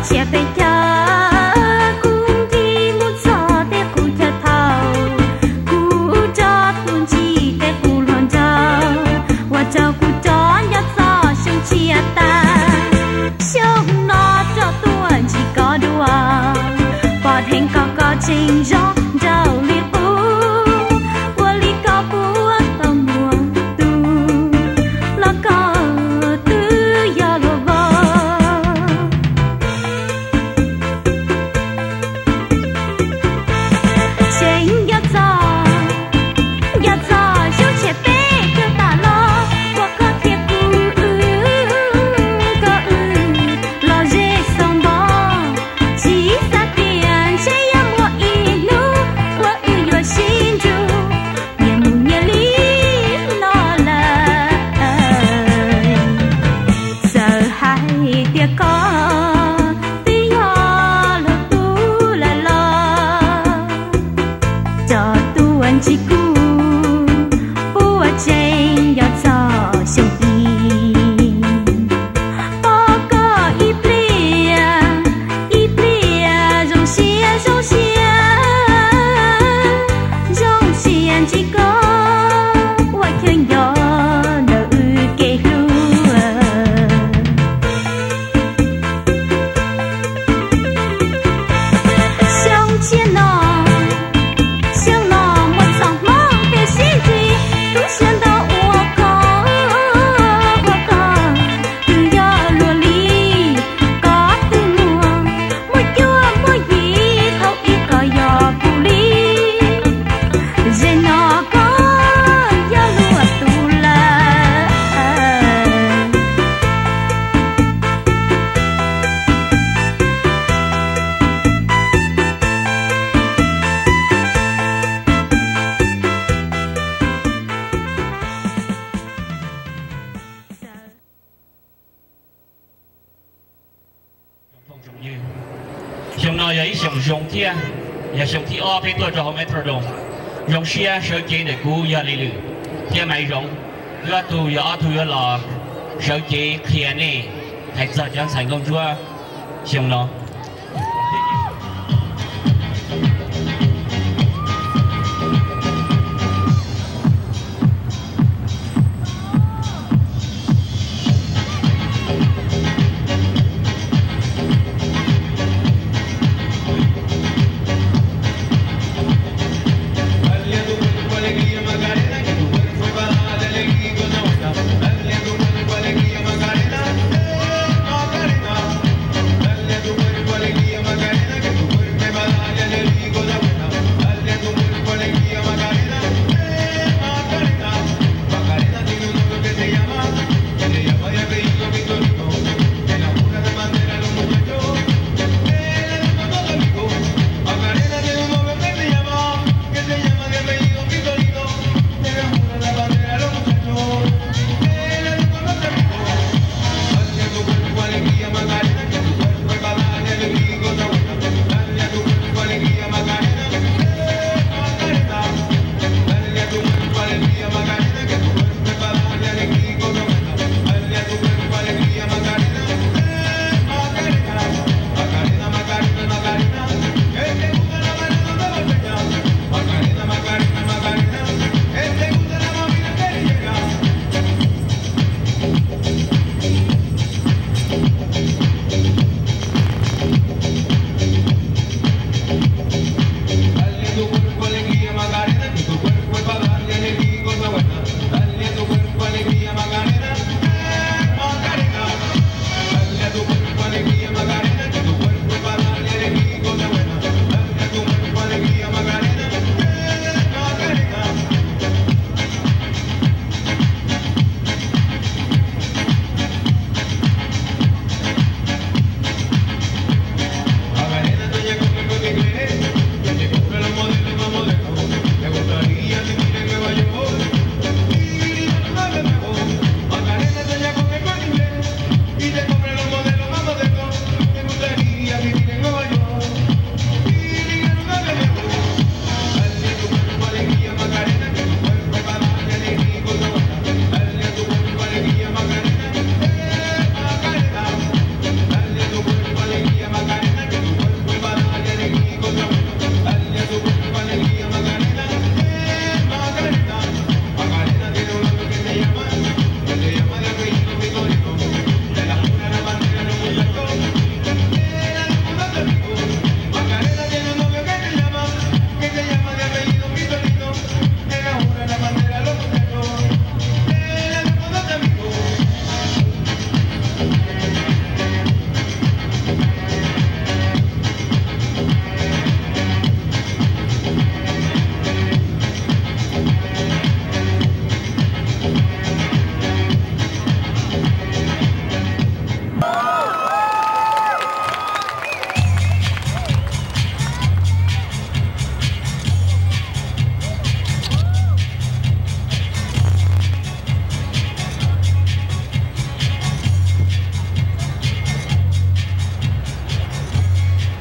Tsiab peb caug kuv nkim mus txog tej qub chaw thaum kuv rov tuaj ntsib tej qub hluas nraug uas raug kuv rov nco txog xyoo tshiab tas. Xyoo no rov tuaj ntsib koj dua, pom dheev koj koj tseem zoo nraug li qub, ua li koj puas tau muaj tus los koj twb yog luag vauv. Tseem nco txog, nco txog xyoo tshiab peb caug tas los, uas koj thiab kuv wb, koj wb los ze xoo npog, tsis xav tias ntshe yuav muaj ib hnub uas wb yuav sib ntsib nyias mus nyias li no lawm. Txawm hais tias koj twb yog luag tub lawm los, rov tuaj ntsib kuv puas tseem nco txog xyoo ib. Pom koj ib pliag, ib pliag zoo siab zoo siab, zoo siab ntsib koj ua chaw nco ntawm wb kev hlub. Xyoo tshiab no, xyoo no muaj txoj hmoov peb sib ntsib, tu siab ntau ua koj, ua koj twb yog luag li, koj twb muaj, muaj cuab muaj yig thaum ib koj yog kuv li. Ze no koj yog luag tub lawm. Xyoo no yog ib xyoos zoo thiab, yog xyoo thib ob peb tuaj rau hauv Metrodome. Zoo siab sawv cev ntawm kuv yog Lis Lwm thiab Maiv Zoov, wb ob tug yog ob tug yuav los sawv cev qhia nej hais txog cov ntxhais nkauj ntsuab xyoo no.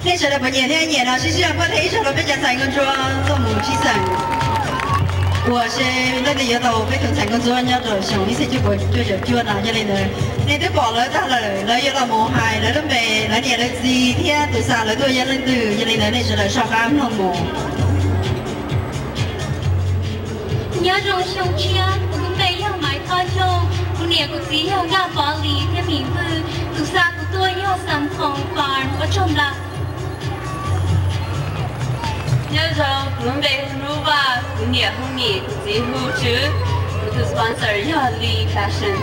Nej sawv daws puas nyiam thiab? Nyiam no sib sib zog pab thaij ib zaug rau peb cov ntxhais nkauj ntsuab txoj mus tsib xeem uas seb leej twg yuav tau peb tus ntxhais nkauj ntsuab nyob rau xyoo ib txhiab cuaj puas cuaj caum cuaj no. Yog li ntawd nej twb pom lawv tag lawm, lawv yuav los mus hais lawv lub npe, lawv niam lawv txiv thiab tus xa lawv tuaj yog leej twg. Yog li ntawd nej sawv daws soj qab mloog mus. Nyob zoo xyoo tshiab, kuv lub npe yog Maiv Thoj Xyooj, kuv niam kuv txiv yog Nkaj Pov Lis thiab Mim Vwj, tus xa kuv tuaj yog Xam Khoom Farm, ua tsaug ntau. Nyob zoo, kuv lub npe hu Nuj Vaj, kuv niam hu Mim, kuv txiv hu Tswv, kuv tus sponsor yog Lee Fashion.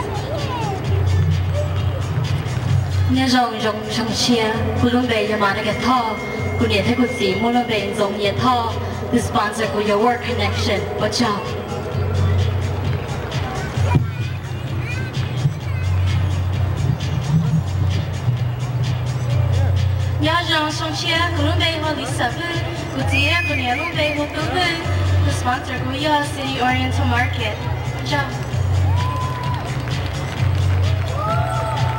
Nyob zoo, zoo, zoo tshiab, kuv lub npe yog Mas Naj Kas Thoj, kuv niam thiab kuv txiv muaj lub npe Ntxoov Yias Thoj, tus sponsor kuv yog Work Connection. Ua tsaug. Nyob zoo xyoo tshiab, kuv lub npe hu Lis Xam Vwj, kuv txiv thiab kuv niam lub npe hu Tub Vwj, tus sponsor kuv yog City Oriental Market. Ua tsaug.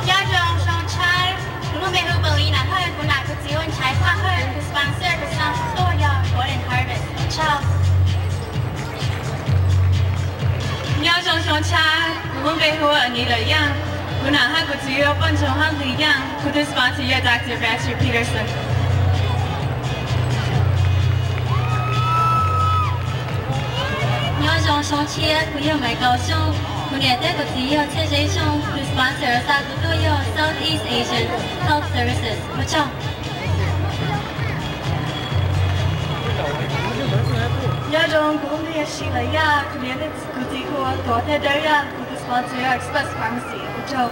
Nyob zoo xyoo tshiab, kuv lub npe hu Paulina Hawj, kuv niam kuv txiv hu Ntshai Phaj Hawj, tus sponsor kuv xa tuaj yog Golden Harvest. Ua tsaug. Nyob zoo xyoo tshiab, kuv lub npe hu Nis Lawm Yaj, kuv niam hab kuv txiv yog Poj Ntsoog hab Lis Yaj, kuv tus sponsor yog Doctor Patrick Peterson. Nyob zoo xyoo tshiab, kuv yog Maiv Kaus Xyooj, kuv niam thiab kuv txiv yog Txhiaj Zeb Xyooj, kuv tus sponsor xa kuv tuaj yog Southeast Asian Health Services. Ua tsaug. Nyob zoo, kuv lub npe yog Sis Lawm Yaj, kuv niam kuv txiv hu ua Tuam thiab Dawb Yaj, kuv tus sponsor yog Express Pharmacy. Ua tsaug.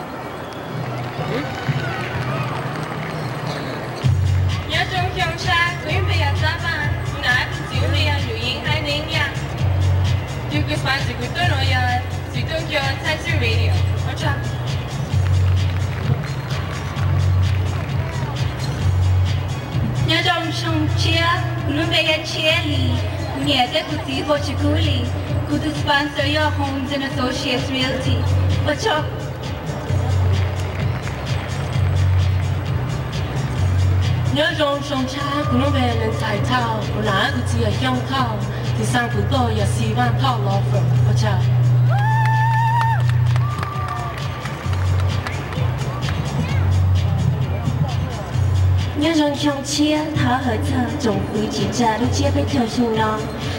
Nyob zoo xyoo tshiab, kuv lub npe yog Xab Vaj, kuv niam kuv txiv lub npe yog Num Yeej hab Neeb Yaj, tus sponsor kuv tuaj nuav yog Txiv Tooj Kyo Thaib Txwj Radio. Ua tsaug. Nyob zoo xyoo tshiab, kuv lub npe yog Tshiab Lis, kuv niam thiab kuv txiv hu Tsis Kub Lis, kuv tus sponsor yog Homes and Associates Realty. Ua tsaug. Nyob zoo xyoo tshiab, kuv lub npe yog Nees Thais Thoj, kuv niam kuv txiv yog Xyooj Thoj, tus xa kuv tuaj yog Xi Vaj Thoj Law Firm. Ua tsaug. Nyob zoo xyoo tshiab, thov hawm txog tsoom fwv tsim tsa lub tsiab peb caug xyoo no,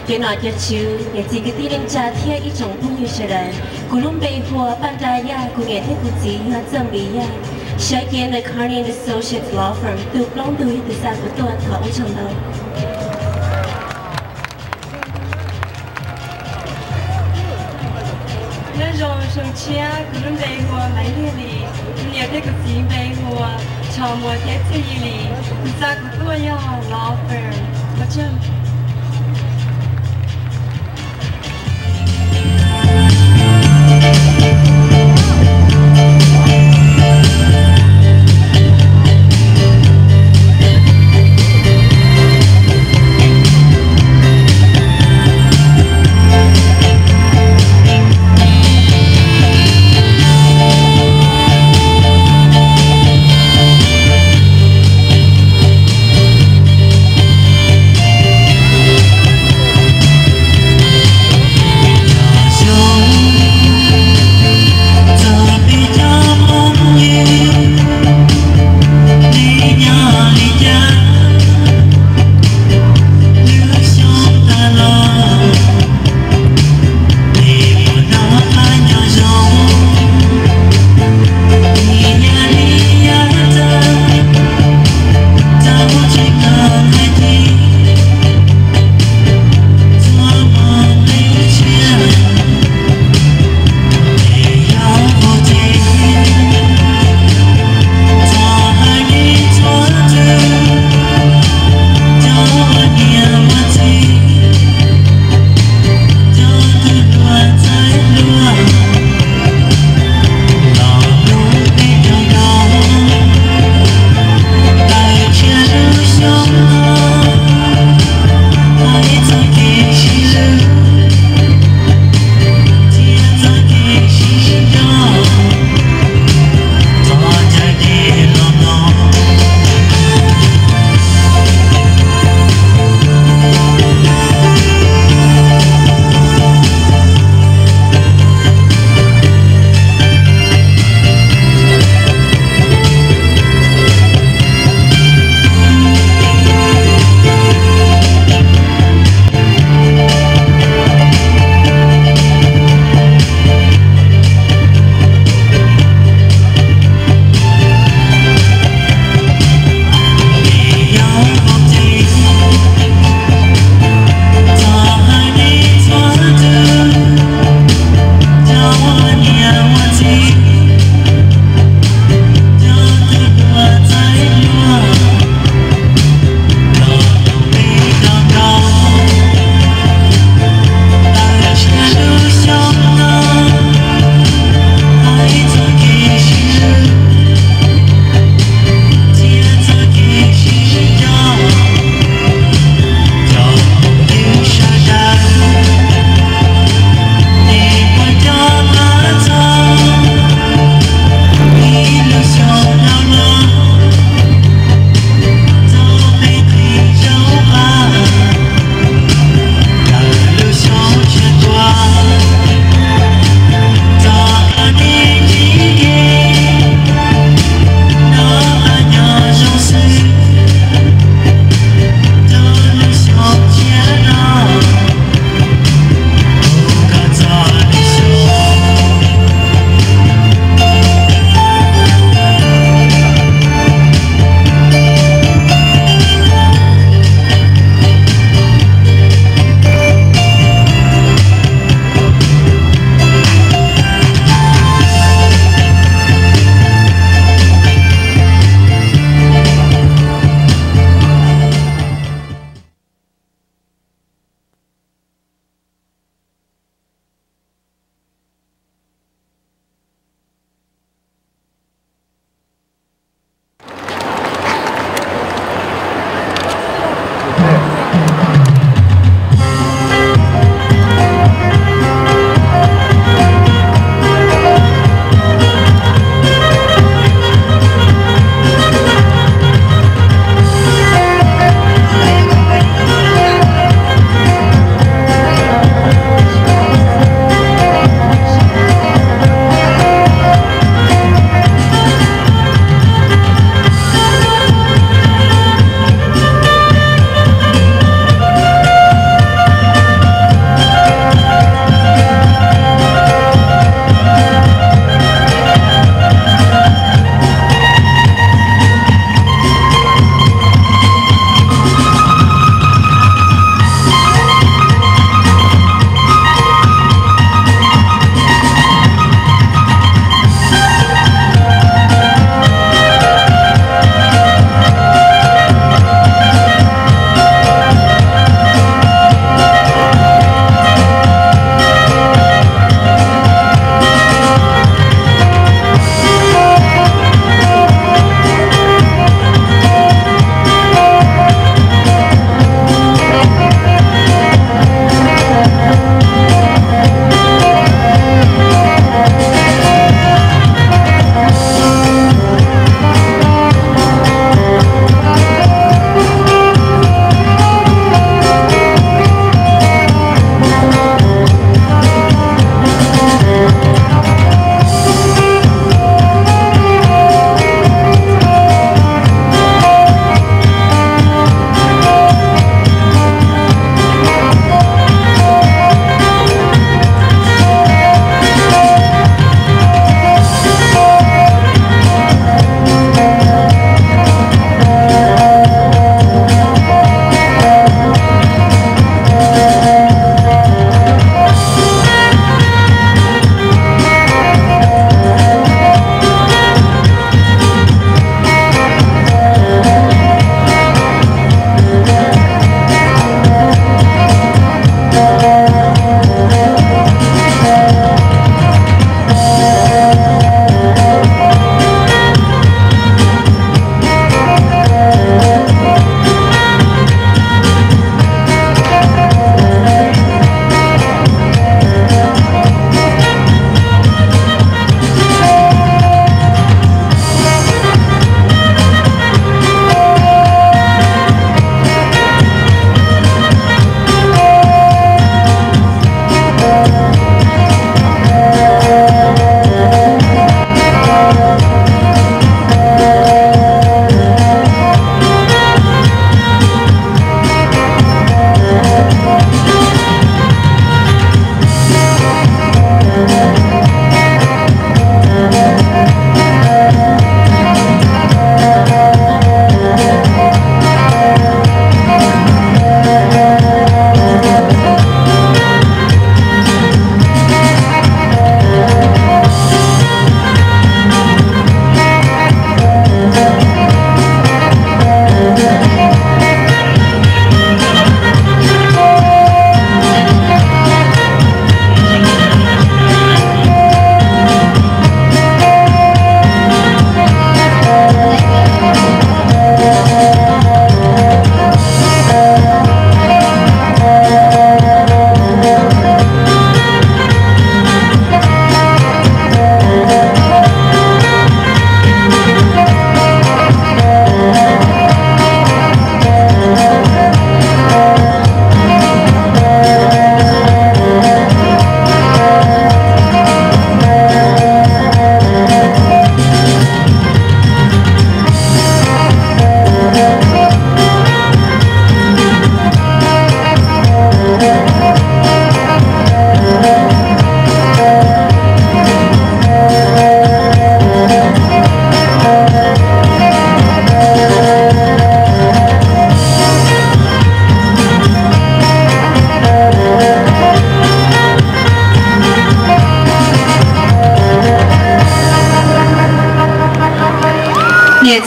cov nom cov tswv, niam txiv kwv tij neej tsa thiab ib tsoom phooj ywg sawv daws. Kuv lub npe hu ua Paj Nra Yaj, kuv niam thiab kuv txiv yog Txawj Npis Yaj, sawv cev ntawm Carney and Associates Law Firm, tus plaub ntug yog tus xa kuv tuaj, thov ua tsaug ntau. Nyob zoo xyoo tshiab, kuv lub npe hu ua Maiv Liag Lis, kuv niam thiab kuv txiv npe hu ua Tsho Muas thiab Txhiaj Yig Lis, tus xa kuv tuaj yog Law Firm. Ua tsaug.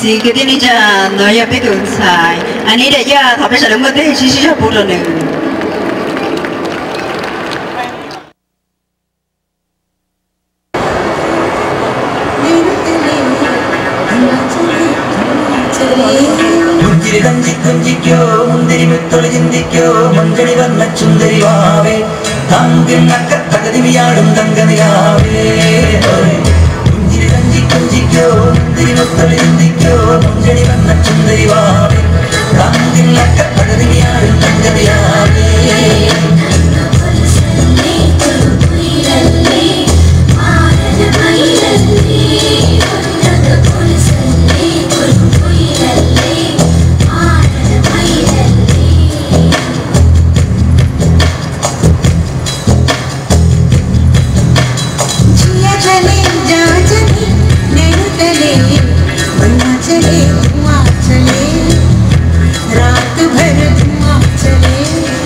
Kwv tij neej tsa, no yog peb tus ntxhais Anis Daim Yaj, thov peb sawv daws muab tej sib sib zog pub rau nws. Jiya chale, ja chale, naina tale, bana chale, धुआं chale, रात भर धुआं chale.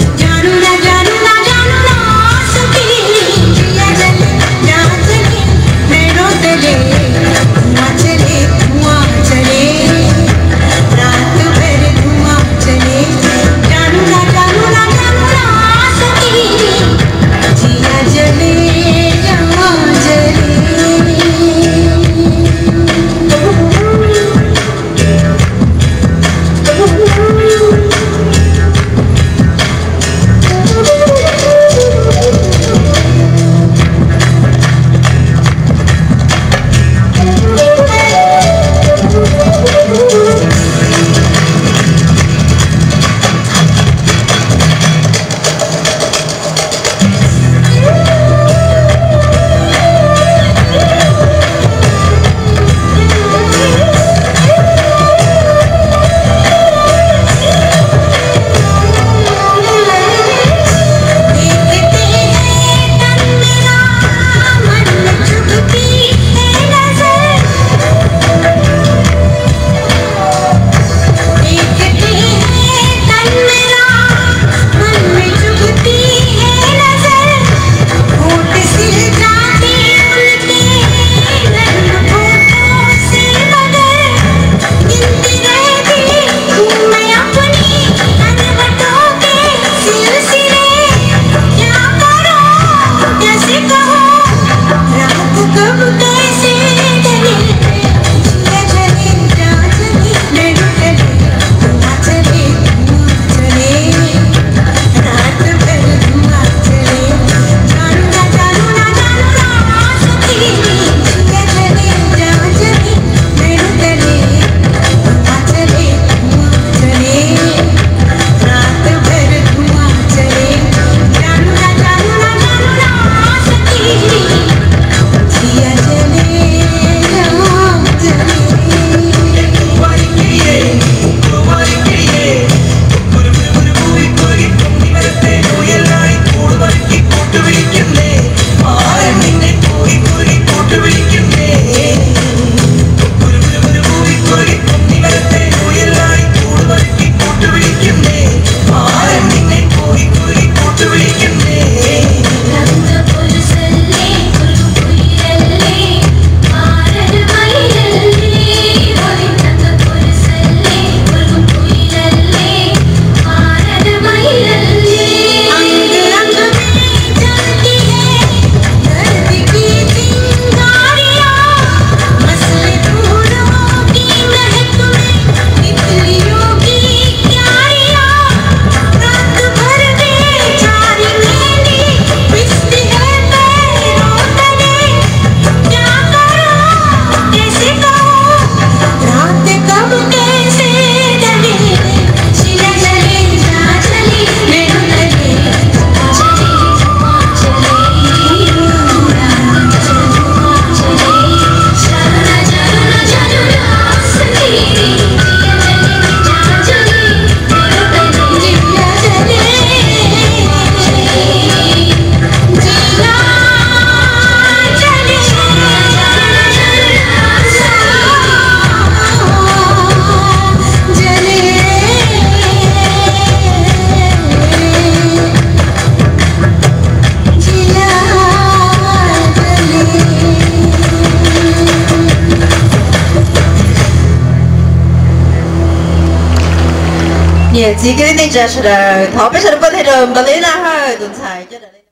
Niam txiv kwv tij neej tsa sawv daws, thov peb sawv daws pub tes rau Npawg Lib Naj Hawj tus ntxhais coj daim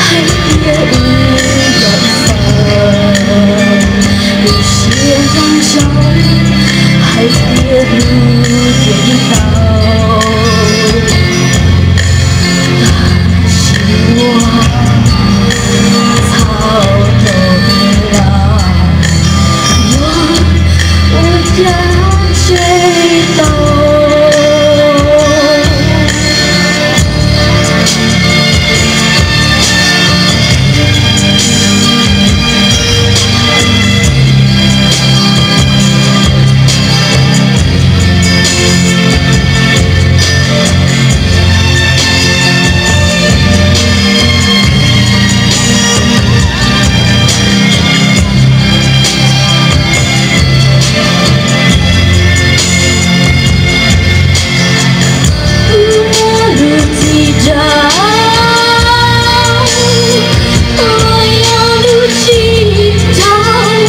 Hais tias wb yog ib txoj, lub siab nco ntsoov, hais tias hlub tiag yeej tau, tab sis ua txhaum rau wb lawm, yuav ua cas tseg tau. Wb muaj lub txim dag, wb yog lub txim dag,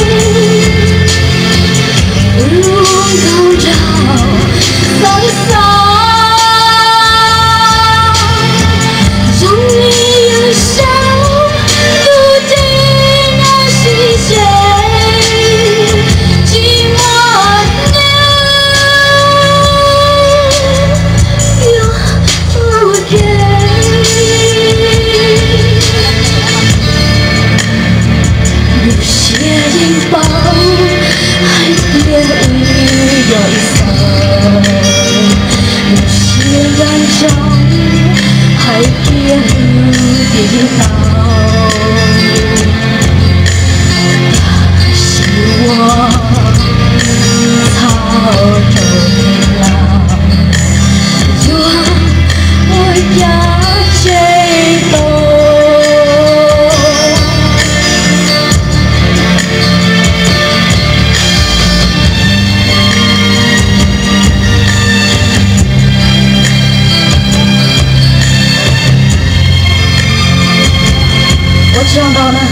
wb ua nkauj nraug xav xav, zoo li yawg saub tus dej nyob sib ze, tsis muaj neeg yuav ua ke. Lub siab yeej paub hais tias wb yog ib txoj, lub siab nco ntsoov hais tias hlub tiag yeej tau, tab sis ua txhaum rau wb lawm, yuav ua cas tseg tau. Ua tsaug ntau na.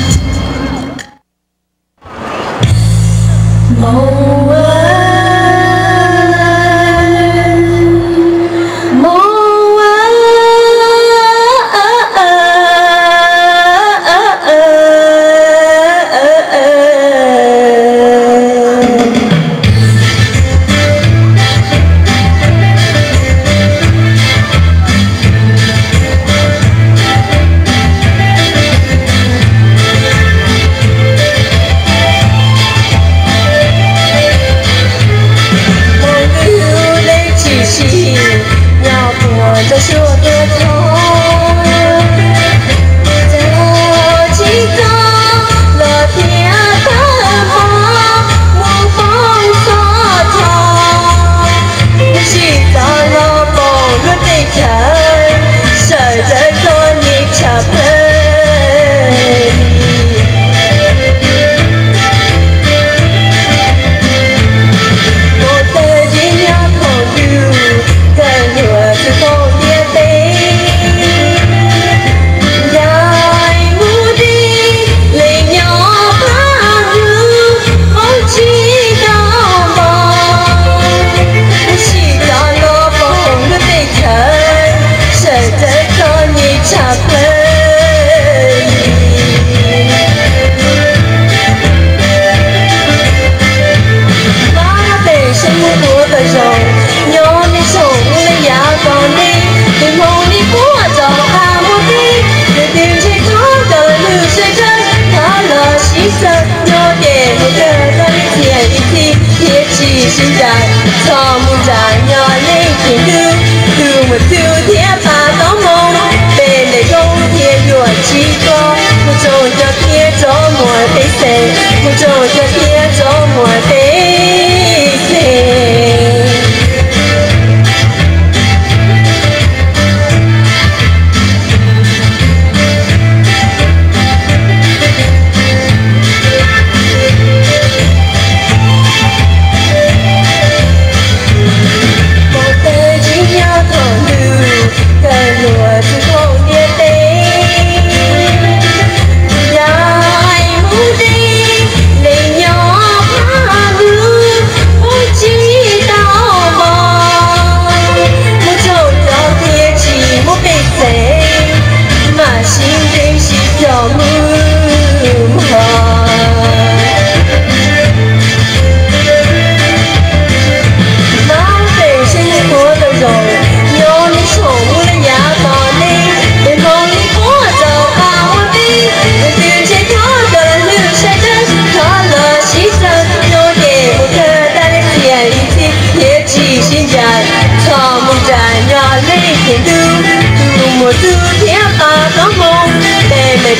Mus lwj leej tsis sim, nyob puag nram suab tuaj thoob, txawm tsis tau los thiab tawm hmo mus poob xov thoob, tsis tau los poob luag teb chaws, sawv daws txom nyem tshaj plaws li. Mus tawm yig nyob thaum twg, kawg yuav txwv tau ntiaj teb, ncaim mus deb li nyob pab lug, hauv tsis tau npog, tsis tau los poob luag teb chaws, sawv daws txom nyem tshaj plaws li. Vaj pem saib mus puag tom zoov, nyob nej tsoom ub me yav tom ntej, tus hmoov li puag tom qab muaj teb, tus twg ntsib thoob kawg lug sawv daws thov los sib txawj, nyob ces mus kawg txoj li txiaj li txhij thiab tsis sib ncaim, txhob mus nram nyob leej txiv ntub, tus muaj txuj thiab pab tau moo, peb ntes koob thiab yuam tsis koj, mus tsoom cov thiab rov muaj peb xeem, mus tsoom cov thiab rov muaj peb xeem. Mus tawm yig nyob thaum twg, kawg yuav txwv tau ntiaj teb, ncaim mus deb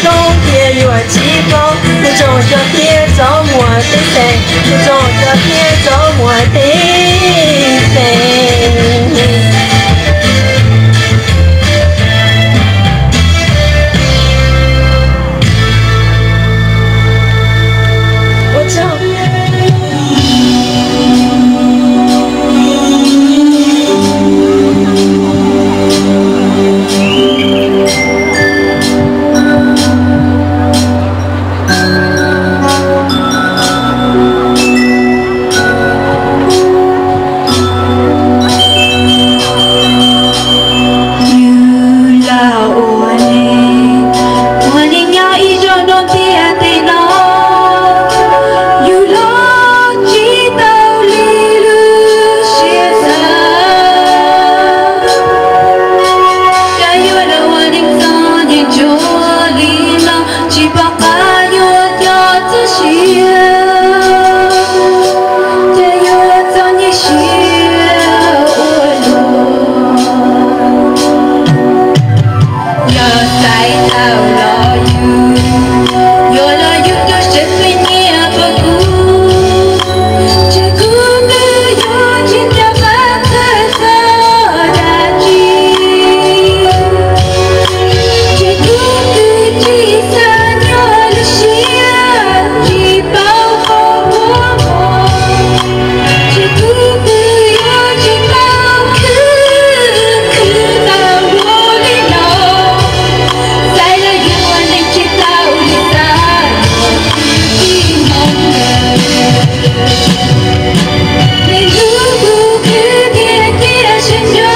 Zoo tias yuav tsis paub, tus zoo cov tias rov muaj tib feem, tus zoo cov tias rov muaj tib feem. Ua tsaug. Yus los ua neeg, ua neeg nyob ib zaug rau ntiaj teb no, yus los tsis tau li lub siab xav. Cas yuav los ua neeg txom nyem tsuag li no, tsis pom qab yuav coj txoj sia, cas yuav txom nyem siab ua luaj. Yog xaiv tau los yus, yuav los yus tus siab pheej nyiam pom kuv, ces kuv twb yuav tsis nco qab txhawj txog dab tsi, ces kuv twb tsis xav nyob lub siab tsis paub qhov uas muaj. Ces kuv twb yuav tsis tau khwv khwv tau ua li no, xaiv los yus ua neeg tsis tau li xav, yus tib hmoov lawm. Neeg hlub kuv khwv tiag tiag sib nco,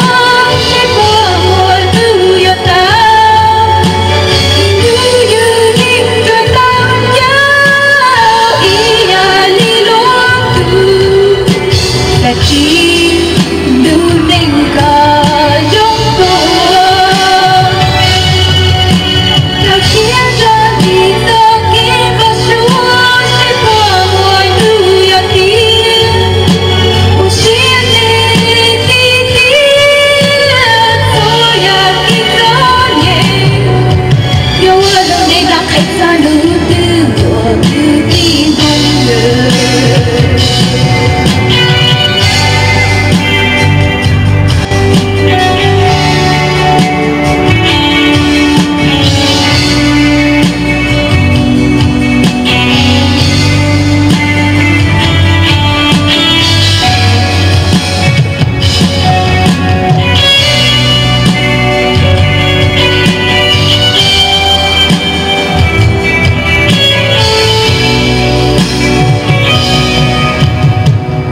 seb puas muaj tus yuav tau. Ib hnub yus yeej yuav tau ncav ib yam li luag tus. Tag kis ntuj neej kom zoo tuaj, rau siab rau ntsig txoj kev npau suav, seb puas muaj tus yuav tiag. Ua siab ntev tiag tiag, txhua yam kev txom nyem, yuav ua lub neej los qheb txog lub twg yuav kwv tij hmoob lawm.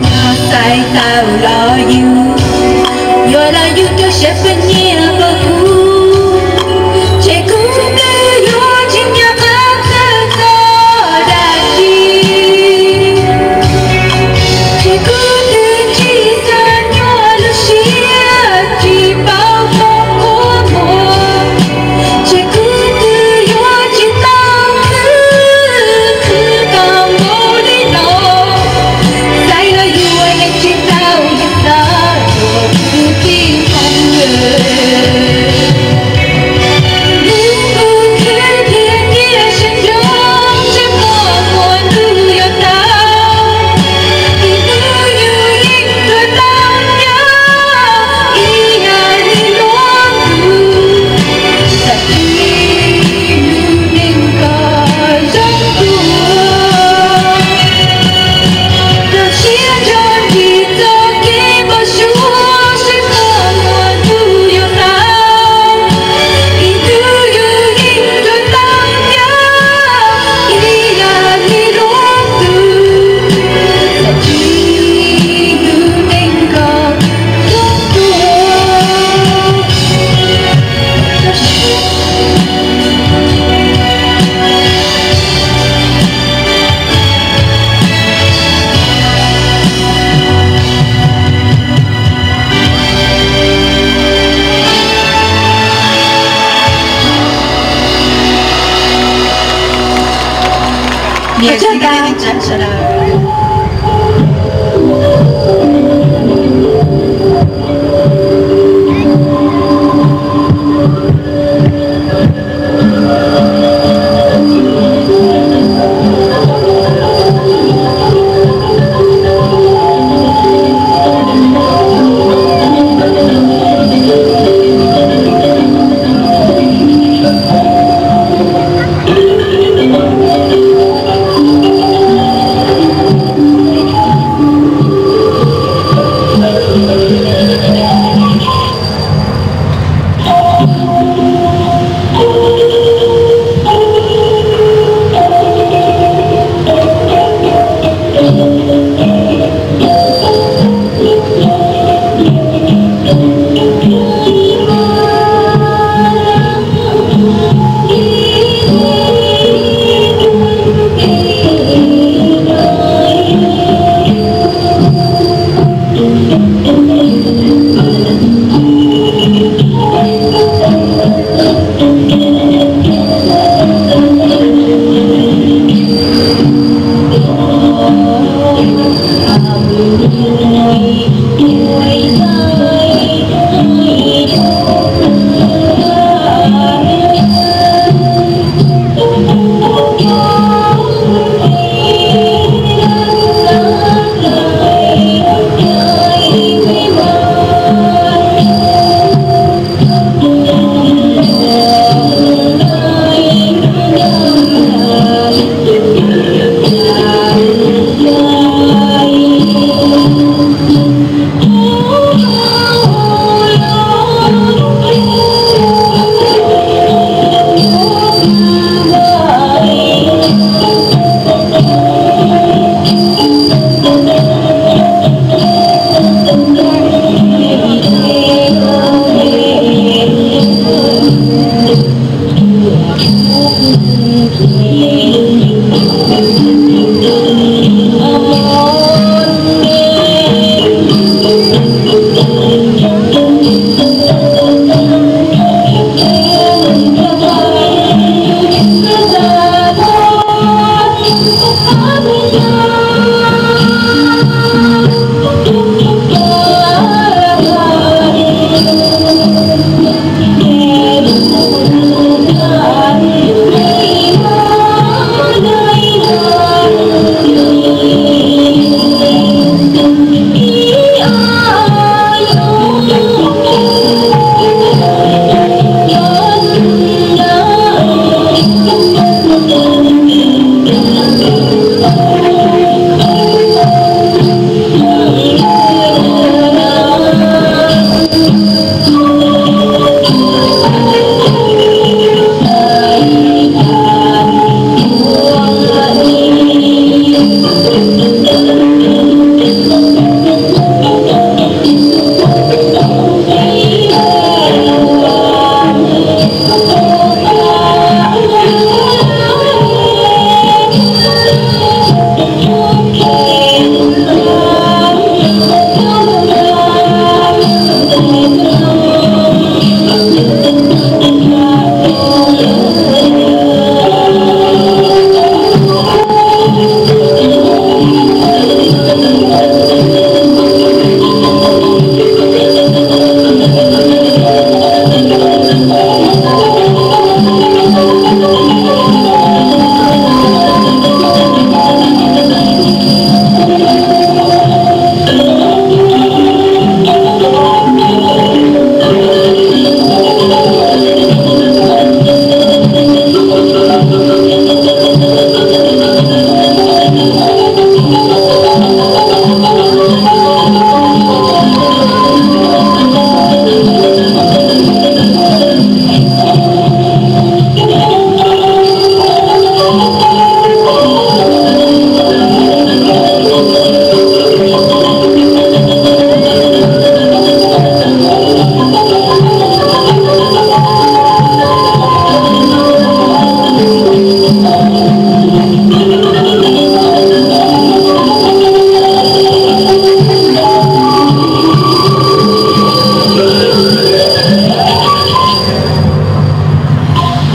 Yog xaiv tau los yus, yuav los yus tus siab pheej nyiam pom kuv, ces kuv twb yuav tsis nco qab txhawj txog dab tsi, ces kuv twb tsis xav nyob lub siab tsis paub qhov uas muaj, ces kuv twb yuav tsis tau khwv khwv tau npaum li no, xaiv los yus ua neeg tsis tau li xav, yus kwv tij hmoob lawm. Hlub kuv khwv tiag tiag sib nco, seb puas muaj tus yuav tau. Ib hnub yus yeej yuav tau ncav ib yam li luag tus. Tag kis lub neej kom zoo tuaj, rau siab rau ntsig txoj kev npau suav, seb puas muaj tus yuav tau. Ib hnub yus yeej yuav tau ncav ib yam li luag tus. Tag kis lub neej kom zoo tuaj. Niam txiv kwv tij neej tsa sawv daws,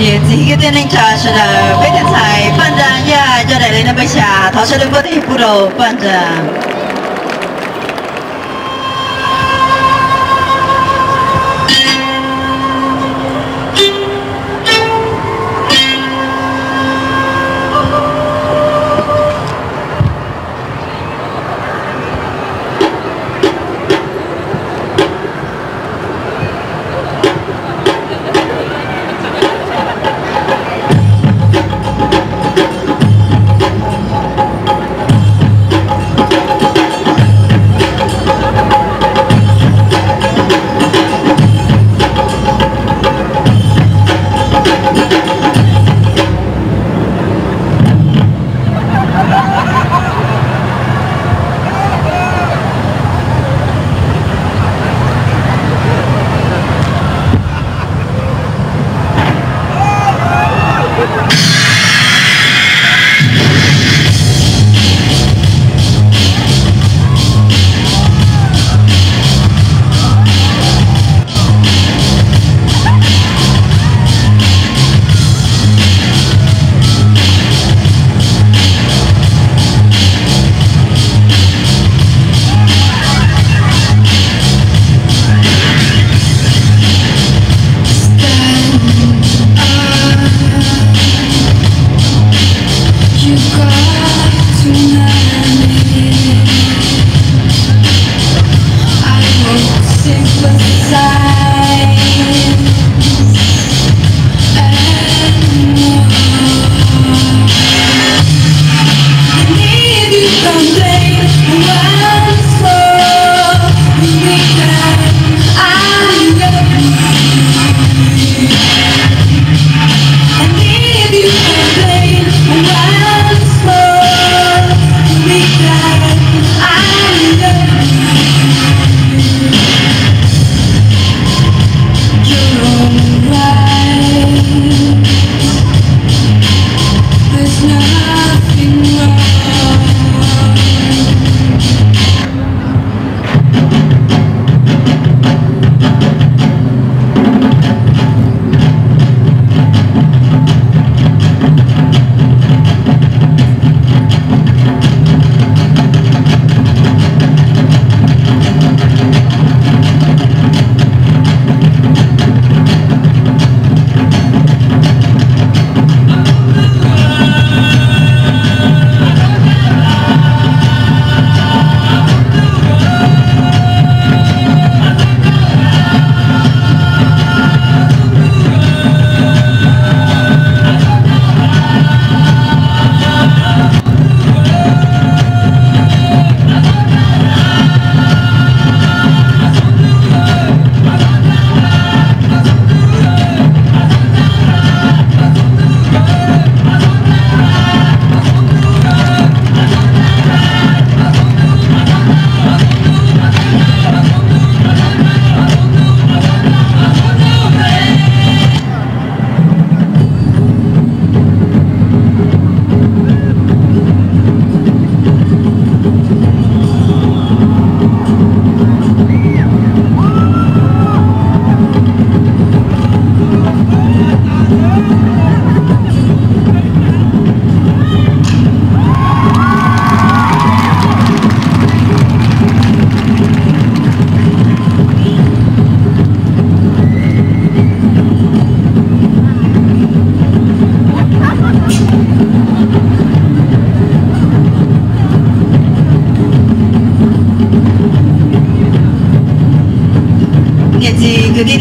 Niam txiv kwv tij neej tsa sawv daws, peb tus ntxhais Paj Nra Yaj coj daim lej naj peb xya, thov sawv daws npuaj tes pub rau Paj Nra.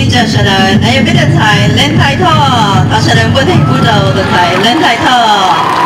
Ib tsoom sawv daws, nov yog peb tus ntxhais Leej Thaib Thoj, thov sawv daws npuaj theej pub rau tus ntxhais Leej Thaib Thoj.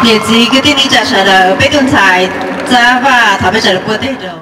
Niam txiv kwv tij neej tsa sawv daws, peb tus ntxhais Txab Vaj thov peb sawv daws npuaj theej rau.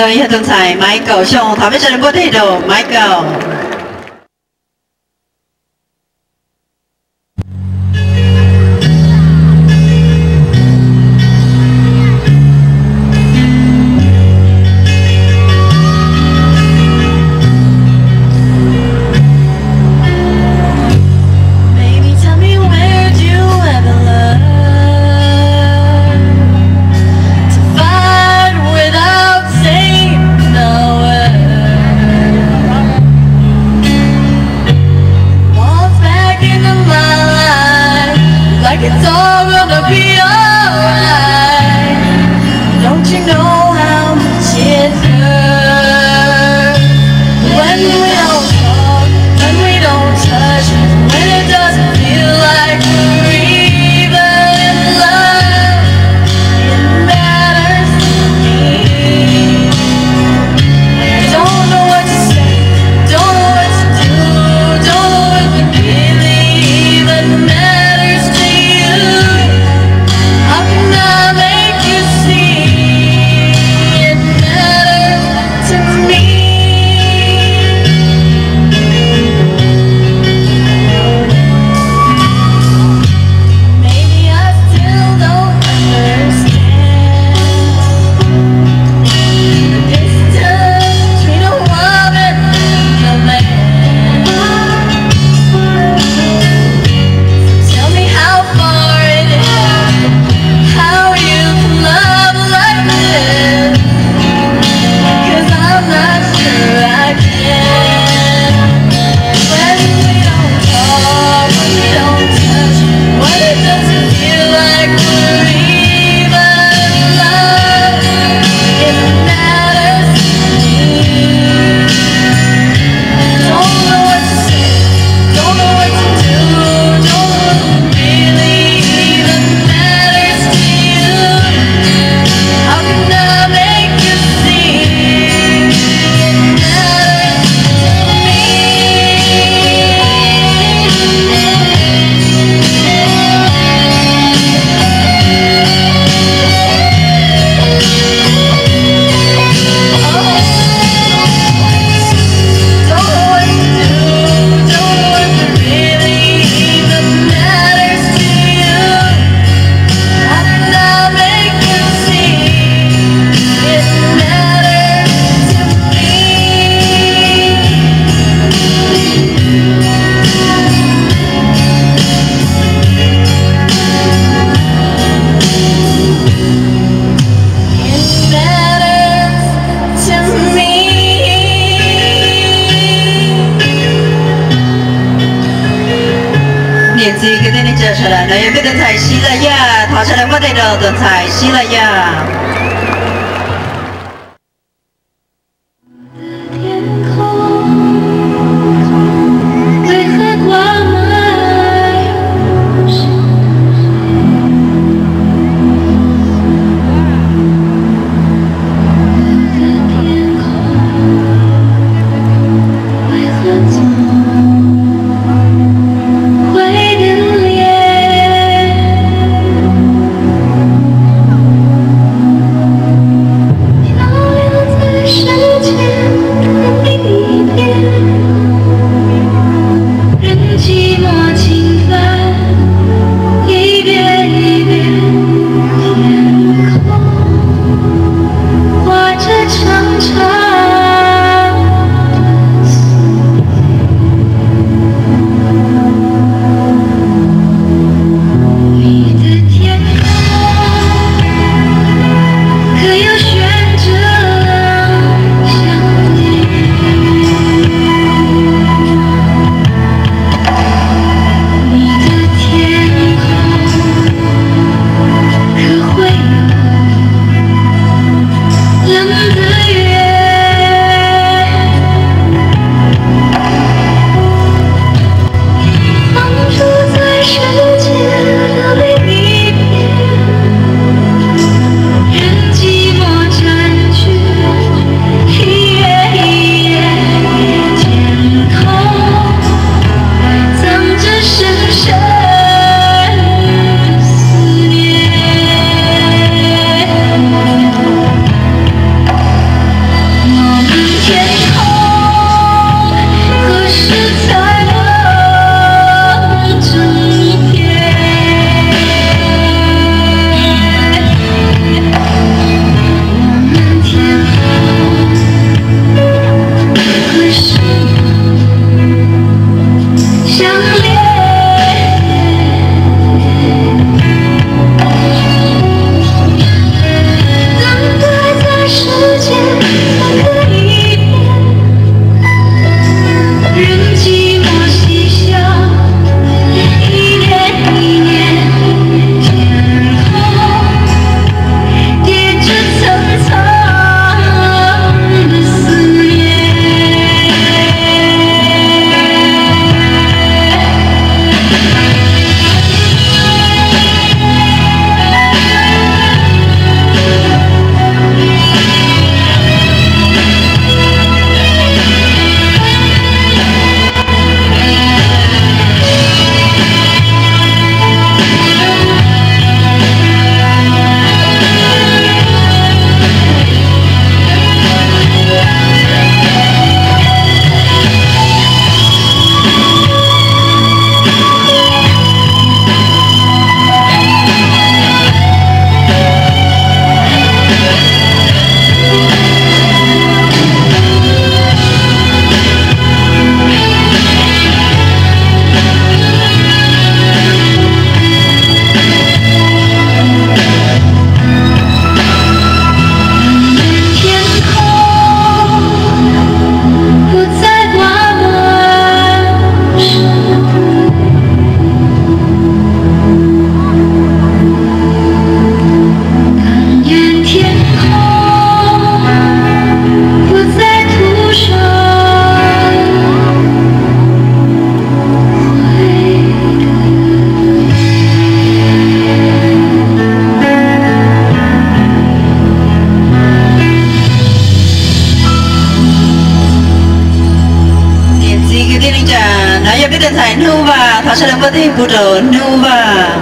Yog tus ntxhais Maiv Kaum Xyooj, thov peb sawv daws npuaj tes rau Maiv Kaum. Baby, tell me, where'd you ever learn to fight without saying a word? Waltz back into my life like it's all gonna be alright. Don't you know how much it hurts when we don't talk, when we don't touch, when it doesn't feel like we're even in love? It matters to me. I don't know what to say, don't know what to do, don't know if it really even matters to you. How can I make you see it matters to me? Maybe I still don't understand the distance between a woman and a man. Tell me how far it is, how you can love like this, 'cause I'm not sure I can. When we don't talk, when we don't touch, when it doesn't feel like we're even love, it matters to me. Don't know what to say, don't know what to do, don't know if it really even matters to you. How can I make you see it matters to me? Niam txiv kwv tij neej tsa sawv daws, no yog peb tus ntxhais Siv Laj Yaj, thov sawv daws npuaj tes rau tus ntxhais Siv Laj Yaj. Sawv daws npaj teg pub rau Nuj Vaj.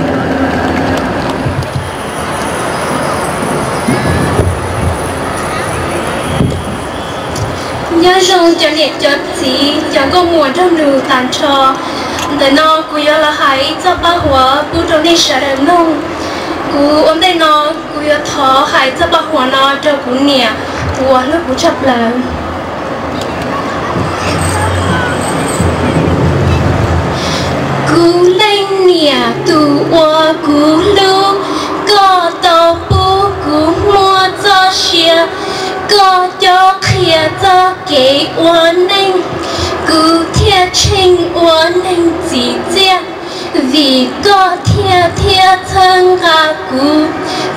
Nyob zoo cov niam cov txiv cov nkauj muam nraug nus tas nrho. Ntawm no kuv yuav los hais ib txoj paj huav pub rau nej sawv daws mloog. Kuv ua ntej no kuv yuav thov hais txoj paj huav no rau kuv niam uas hlub kuv tshaj plaws. Kuv leej niam tus uas kuv hlub, koj tau pub kuv muaj txoj sia, koj cob qhia txoj kev ua neej, kuv thiaj tsheej ua neeg txim txiaj, vim koj thiaj thiab txhawb nqa kuv,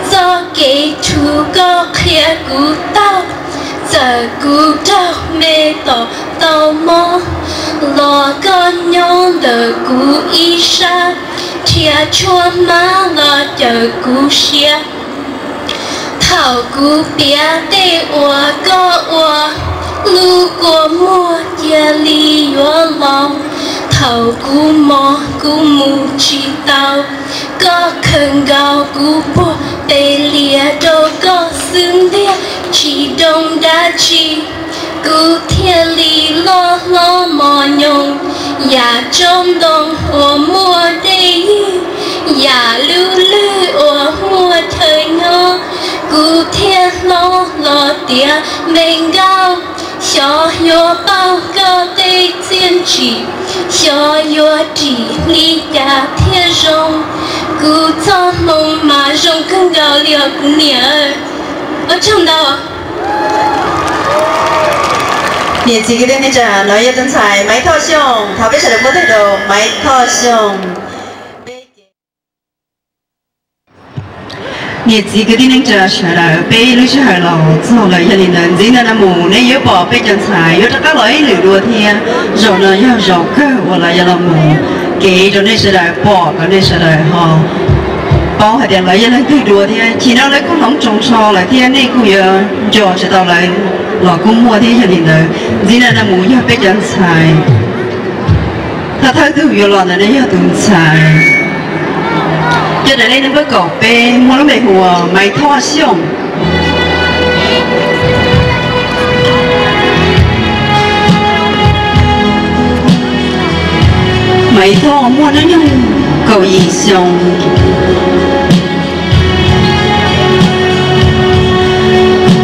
txoj kev rhuv koj qhia kuv taug, txawm kuv raug me tom tau mob, los koj nyob ntawm kuv ib sab, rhiav tshuaj mab los cawm kuv siab. Thaum kuv piav tej uas koj ua, lub kua muag cia li yuav los. Thaum kuv mos kuv mus tsis tau, koj khaws nkaus kuv puag pes lias rau koj xwb ntiag, tsis doog dab tsi. Kuv thiaj li loj hlob mos nyoos, yam tsob ntoo uas muaj dej ywg, yam lub lwg uas muaj chaw nyob. Kuv thiaj hlob los tiav npe nkauj, xyov yuav pauj koj tej txiaj ntsim, xyov yuav dim li cas thiaj zoo. Kuv txoj hmoo mas zoo kawg nkaus li os kuv niam. Ua tsaug ntau. Niam txiv kwv tij neej tsa, no yog tus ntxhais Maiv Thoj Xyooj, thov peb sawv daws npaj teg rau Maiv Thoj Xyooj. Niam txiv kwv tij neej tsa sawv daws, peb lub sij hawm los txog lawm, yog li ntawd ntxiv ntawm no mus nej yuav pom peb cov ntxhais yuav rov qab los ib lwm dua thiab. Zaum no yog zaum kawg uas lawv yuav los mus kev rau nej sawv daws pom kom nej sawv daws ho paub hais tias lawv yog leej twg dua thiab. Chim no lawv kuj hloov tsoos nrho lawm thiab nej kuj yuav nco tsis tau lawv los kuj muaj thiab. Yog li ntawd ntxiv ntawm no mus yog peb cov ntxhais thawj thawj tug yuav los ntawm no yog tus ntxhais coj daim lej nab npawb kaum peb muaj lub npe hu ua Maiv Thoj Xyooj. Maiv Thoj muaj hnub nyoog kaum yim xyoo.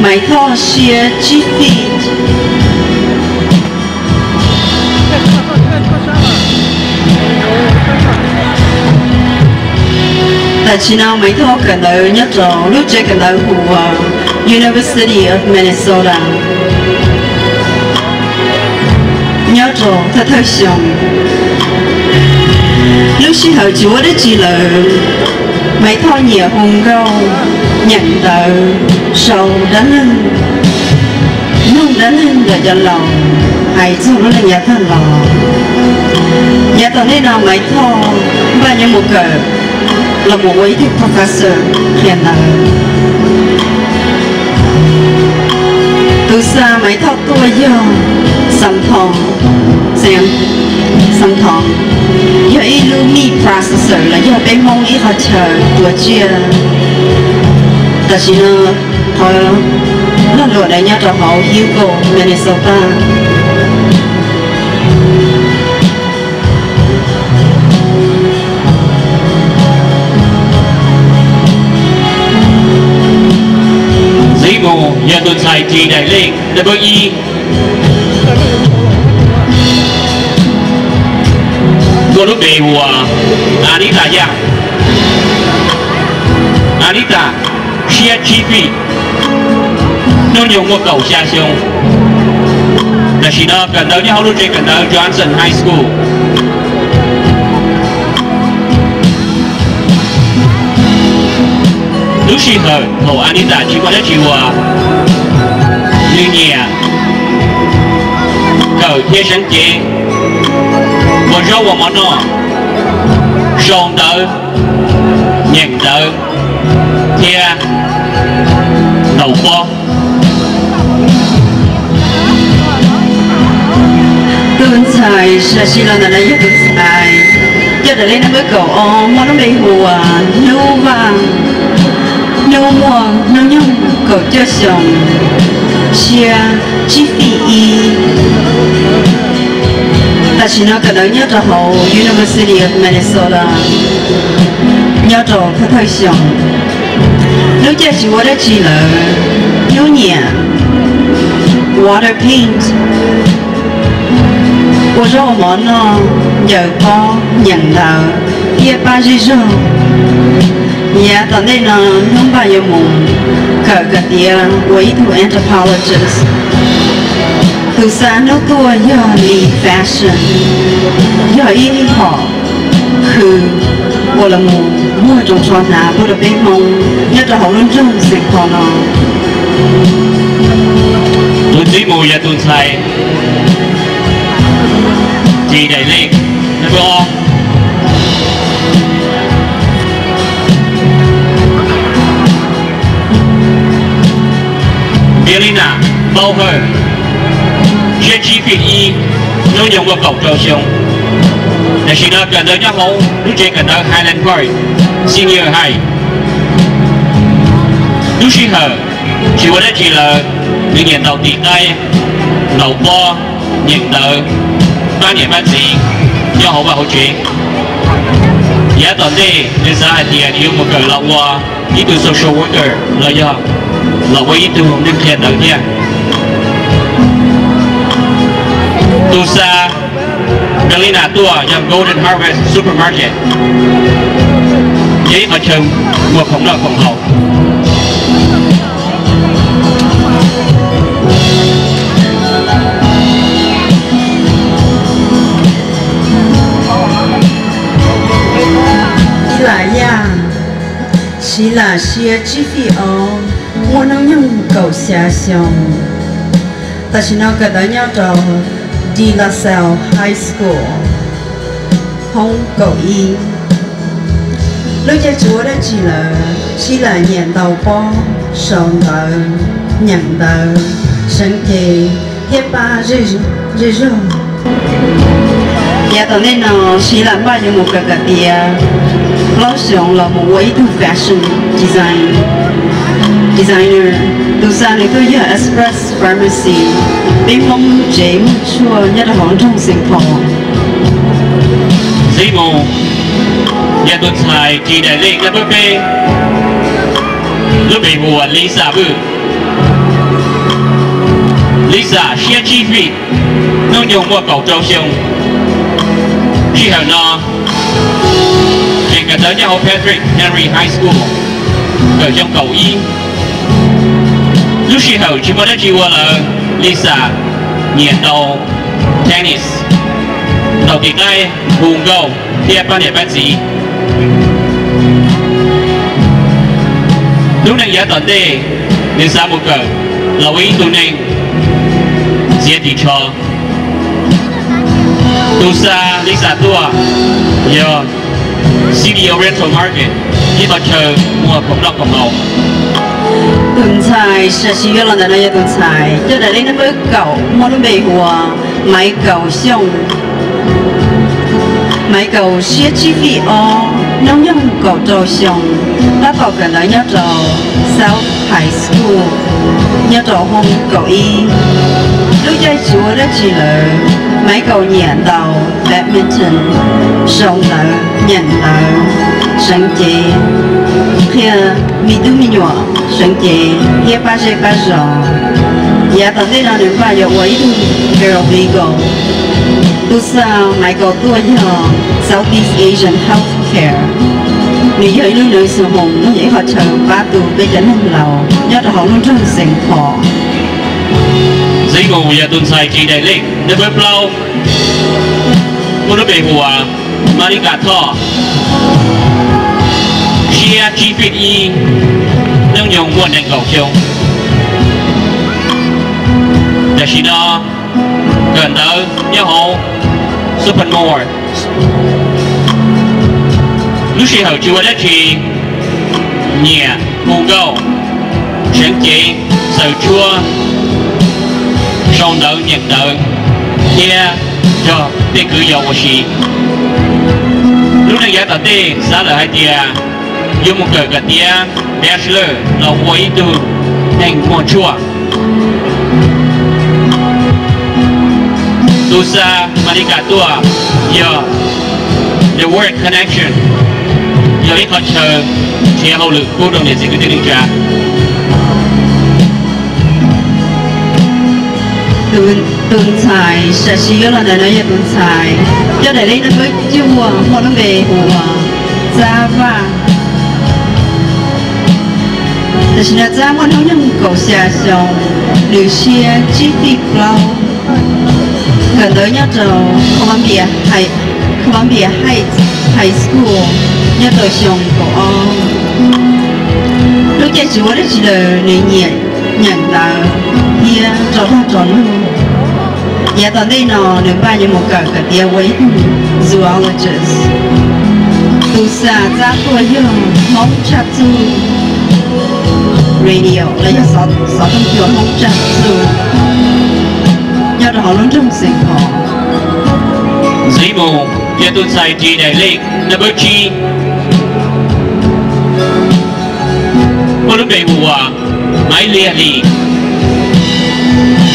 Maiv Thoj siab tsib feet. Tam sim no Maiv Thoj kawm ntawv nyob rau lub tsev kawm ntawv hu ua University of Minnesota, nyob rau thawj thawj xyoo. Lub sij hawm tsis muaj dab tsi lawm, Maiv Thoj nyiam hu nkauj, nyeem ntawv, sau dab neeg, mloog dab neeg ntawm cov laus hais txog lub neej yav tag los. Yav tom ntej no Maiv Thoj npaj yuav mus kawm los mus ua ib tug professor qhia ntawv. Tus xa Maiv Thoj tuaj yog Xam Thoo, Xam Thoo, yog ib lub meat processor los yog peb Hmoob ib qho chaw tua tsiaj. Tam sim no qhov lag luam ntawd nyob rau hauv Hugo, Minnesota. Ntxiv mus yog tus ntxhais ris daim lej nab npawb ib, muaj lub npe hu ua Anita Yaj. Anita siab tsib feet, hnub nyoog muaj kaum xya xyoo. Tam sim no kawm ntawv nyob hauv lub tsev kawm ntawv Johnson High School. Lub sij hawm thaum Anita tsis muaj dab tsi ua, nws nyiam kawm thiab seev cev, ua zaub ua mov noj, sau ntawv, nyeem ntawv thiab ntaus pob. Tus ntxhais sam sim los ntawm no yog tus ntxhais Cov daim lej nab npawb kaum ob muaj lub npe hu ua Hnub Vaj, hnub muaj hnub nyoog kaum cuaj xyoo, sia tsib fij ib. Tam sim no kawm ntawv nyob rau hauv University of Minnesota, nyob rau thawj thawj xyoo. Lub caij tsis ua dab tsi lawm, hnub nyiam water paint, ua zaub ua mov noj, ncaws pob, nyeem ntawv, thiab pab zej zog. Yav tom ntej no Hnub Vaj yuav mus kawm kawm tiav ua ib tug anthropologist. Tus xa hnub tuaj yog li fashion, yog ib hom khw uas los mus muag roos tsho hnav pub rau peb Hmoob nyob rau hauv lub nroog Saint Paul no. Tus ntxiv mus yog tus ntxhais Ris Daim Lej, nab npawb ob. Npiab Li Nas Npaub Hawj, sia tsib fij ib, hnub nyoog muaj kaum rau xyoo. Tam sim no kawm ntawv nyob hauv lub tsev kawm ntawv Highland Park Senior High. Lub sij hawm tsis ua dab tsi lawm, nws nyiam ntaus tis qaib, ntaus pob, nyeem ntawv, pab niam pab txiv nyob hauv vaj hauv tsev. Yav tom ntej nws xav hais tias nws yuav mus kawm los ua ib tug social worker los yog los ua ib tug neeg qhia ntawv thiab. Tus xa Npiab Li Nas tuaj yog Golden Harvest Supermarket, yog ib qhov chaw muag khoom noj khoom haus. Ib Lam Yaj, Siv Lam, sia tsib fij ob, muaj hnub nyoog kaum xya xyoo. Tam sim no kawm ntawv nyob rau De La Salle High School, hoob kaum ib. Lub caij tsis ua dab tsi lawm, Siv Lam nyiam ntaus pob, sau ntawv, nyeem ntawv, seev cev thiab pab zej zog. Yav tom ntej no Siv Lam npaj yuav mus kawm kawm tiav plaub xyoos los mus ua ib tug fashion design, designer. Tus xa nws tuaj yog Express Pharmacy, peb Hmoob lub tsev muag tshuaj nyob rau hauv nroog Saint Paul. Ntxiv mus yog tus ntxhais Ris Daim Lej, nab npawb peb, lub npe hu ua Lisa Vwj. Lisa siab tsib fij, hnub nyoog muaj kaum rau xyoo. Sij hawm no tseem kawm ntawv nyob hauv Patrick Henry High School, kawm xyoo kaum ib. Lub sij hawm tsis muaj dab tsi ua lawm, Lisa nyiam ntaus tennis, ntaus tis qaib, hu nkauj thiab pab niam pab txiv. Lub neej yav tom ntej nws xav mus kawm los ua ib tug neeg txiav ris tsho. Tus xa Lisa tuaj yog City Oriental Market, ib qhov chaw muag khoom noj khoom haus. Tus ntxhais sam sim yuav los ntawm no yog tus ntxhais coj daim lej nab npawb kaum muaj lub npe hu ua Maiv Kaus Xyooj. Maiv Kaus siab tsib fij ob, hnub nyoog kaum rau xyoo, tab tom kawm ntawv nyob rau South High School, nyob rau hoob kaum ib. Lub caij tsis ua dab tsi lawm, Maiv Kaus nyiam ntaus badminton, sau ntawv, nyeem ntawv, seev cev, qhia me tub me nyuam seev cev thiab pab zej pab zos. Yav tom ntej no nws npaj yuav ua ib tug paralegal. Tus xa Maiv Kaus tuaj yog Southeast Asian Health Care. Nws yog ib lub nursing home, yog ib qhov chaw pab tu peb cov neeg laus nyob rau hauv lub nroog Saint Paul. Ntxiv mus yog tus ntxhais Ris Daim Lej, nab npawb plaub, muaj lub npe hu ua Mab Lis Kas Thoj, siab tsib fij ib, hnub nyoog muaj nees nkaum xyoo. Tam sim no kawm ntawv nyob hauv Sophomore. Lub sij hawm tsis ua dab tsi, nyiam hu nkauj, seev cev, xaws tshuab, sau ntawv nyeem ntawv, thiab nrog tej kwv yau ua si. Lub neej yav tom ntej xav lawm hais tias yuav mus kawm kom tiav bachelor los ua ib tug neeg muaj tshuaj. Tus xa Malika tuaj yog the word connection, yog ib qhov chaw nrhiav hauj lwm pub rau niam txiv kwv tij neej tsa. Tus ntxhais sam sim yuav los ntawm no yog tus ntxhais coj daim lej nab npawb cuaj muaj lub npe hu ua Txab Vaj. Tam sim no Txab muaj hnub nyoog kaum xya xyoo, nws siab tsib feet plaub, kawm ntawv nyob rau Columbia High, Columbia Heights High School nyob rau xyoo kaum ob. Lub caij tsis ua dab tsi lawm nws nyiam nyeem ntawv thiab rau dag rau luag. Yav tom ntej no nws npaj yuav mus kawm kom tiav ua ib tug zoologist. Tus xa Txab tuaj yog Hmoob Tshaj Txuj Radio los yog xov tooj cua Hmoob Tshaj Txuj nyob rau hauv lub nroog Xeev Khuam. Ntxiv mus yog tus ntxhais ris daim lej nab npawb tsib, muaj lub npe hu ua Maiv Liag Lis,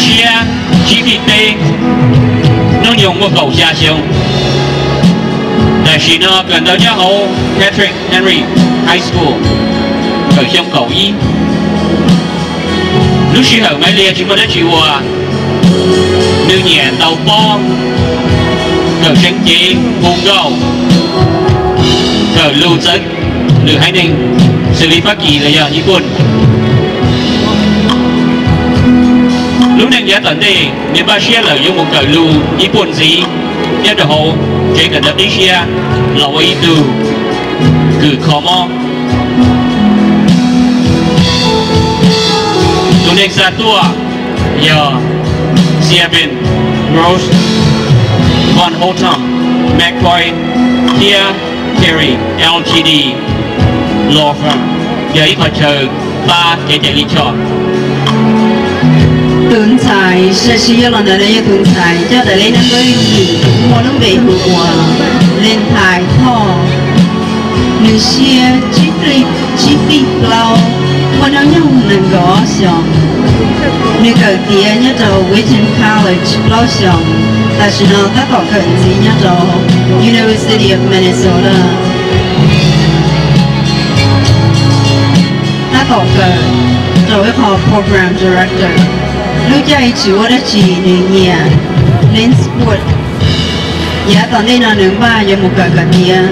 siab tsib feet peb, hnub nyoog muaj kaum xya xyoo. Tam sim no kawm ntawv nyob hauv Patrick Henry High School, kawm xyoo kaum ib. Lub sij hawm Maiv Liag tsis muaj dab tsi ua, nws nyiam ntaus pob, kawm seev cev, hu nkauj, kawm lus txawv lwm haiv neeg xws li Fab Kis los yog Nyij Pooj. Lub neej yav tom ntej nws npaj siab lawm yuav mus kawm lus Nyij Pooj ntxiv nyob rau hauv tsev kawm ntawv qib siab los ua ib tug kws kho mob. Tus neeg xa tuaj yog Sieben Rose Von Holton McCoy thiab Carrie L T D Law Firm, yog ib qho chaw pab kev cai lij choj. Tus ntxhais sam sim yuav los ntawm no yog tus ntxhais coj daim lej nab npawb yim, muaj lub npe hu ua Leej Thais Thoj. Nws siab tsib feet plaub, muaj hnub nyoog nees nkaum ob xyoos. Nws kawm tiav nyob rau Wheaton College plaub xyoos, tam sim no tab tom kawm ntxiv nyob rau University of Minnesota. Tab tom kawm rau ib qho program director. Lub caij tsis ua dab tsi nws nyiam leej sport. Yav tom ntej no nws npaj yuav mus kawm kom tiav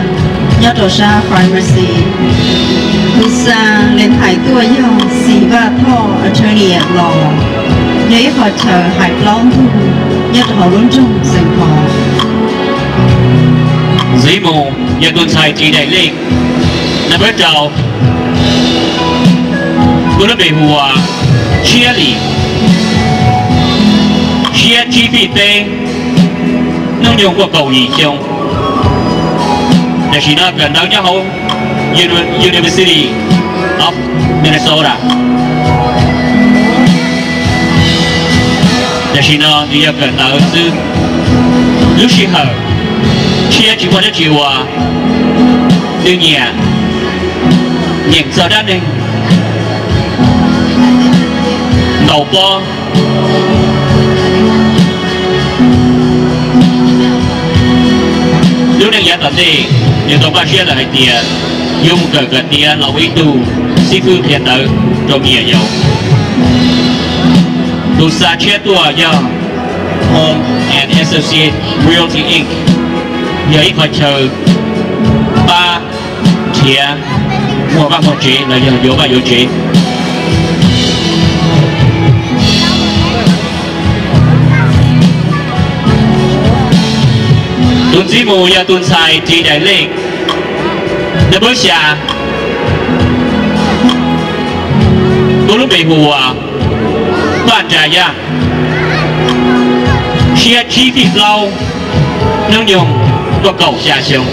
nyob rau sab pharmacy. Tus xa Leej Thais tuaj yog Xim Vaj Thoj Attorney at Law, yog ib qho chaw hais plaub ntug nyob rau hauv lub nroog Xeev Khuam. Ntxiv mus yog tus ntxhais ris daim lej nab npawb rau, muaj lub npe hu ua Tshiab Lis, siab tsib feet peb, hnub nyoog muaj kaum yim xyoo. Tam sim no kawm ntawv nyob hauv University of Minnesota. Tam sim no nws yog kawm ntawv xwb. Lub sij hawm Tshiab tsis muaj dab tsi ua, nws nyiam nyeem txog dab neeg, ntaus pob. Lub neej yav tom ntej nws tau npaj siab lawm hais tias yuav mus kawm kom tiav los ua ib tug xib fwb qhia ntawv rau me nyuam yaus. Tus xa Tshiab tuaj yog Home and Associate Realty Inc, yog ib qho chaw pab nrhiav muag vaj muag tsev los yog yuav vaj yuav tsev. Tus ntxiv mus yog tus ntxhais ris daim lej nab npawb xya, muaj lub npe hu ua Paj Nra Yaj, siab tsib feet plaub, hnub nyoog muaj kaum xya xyoo.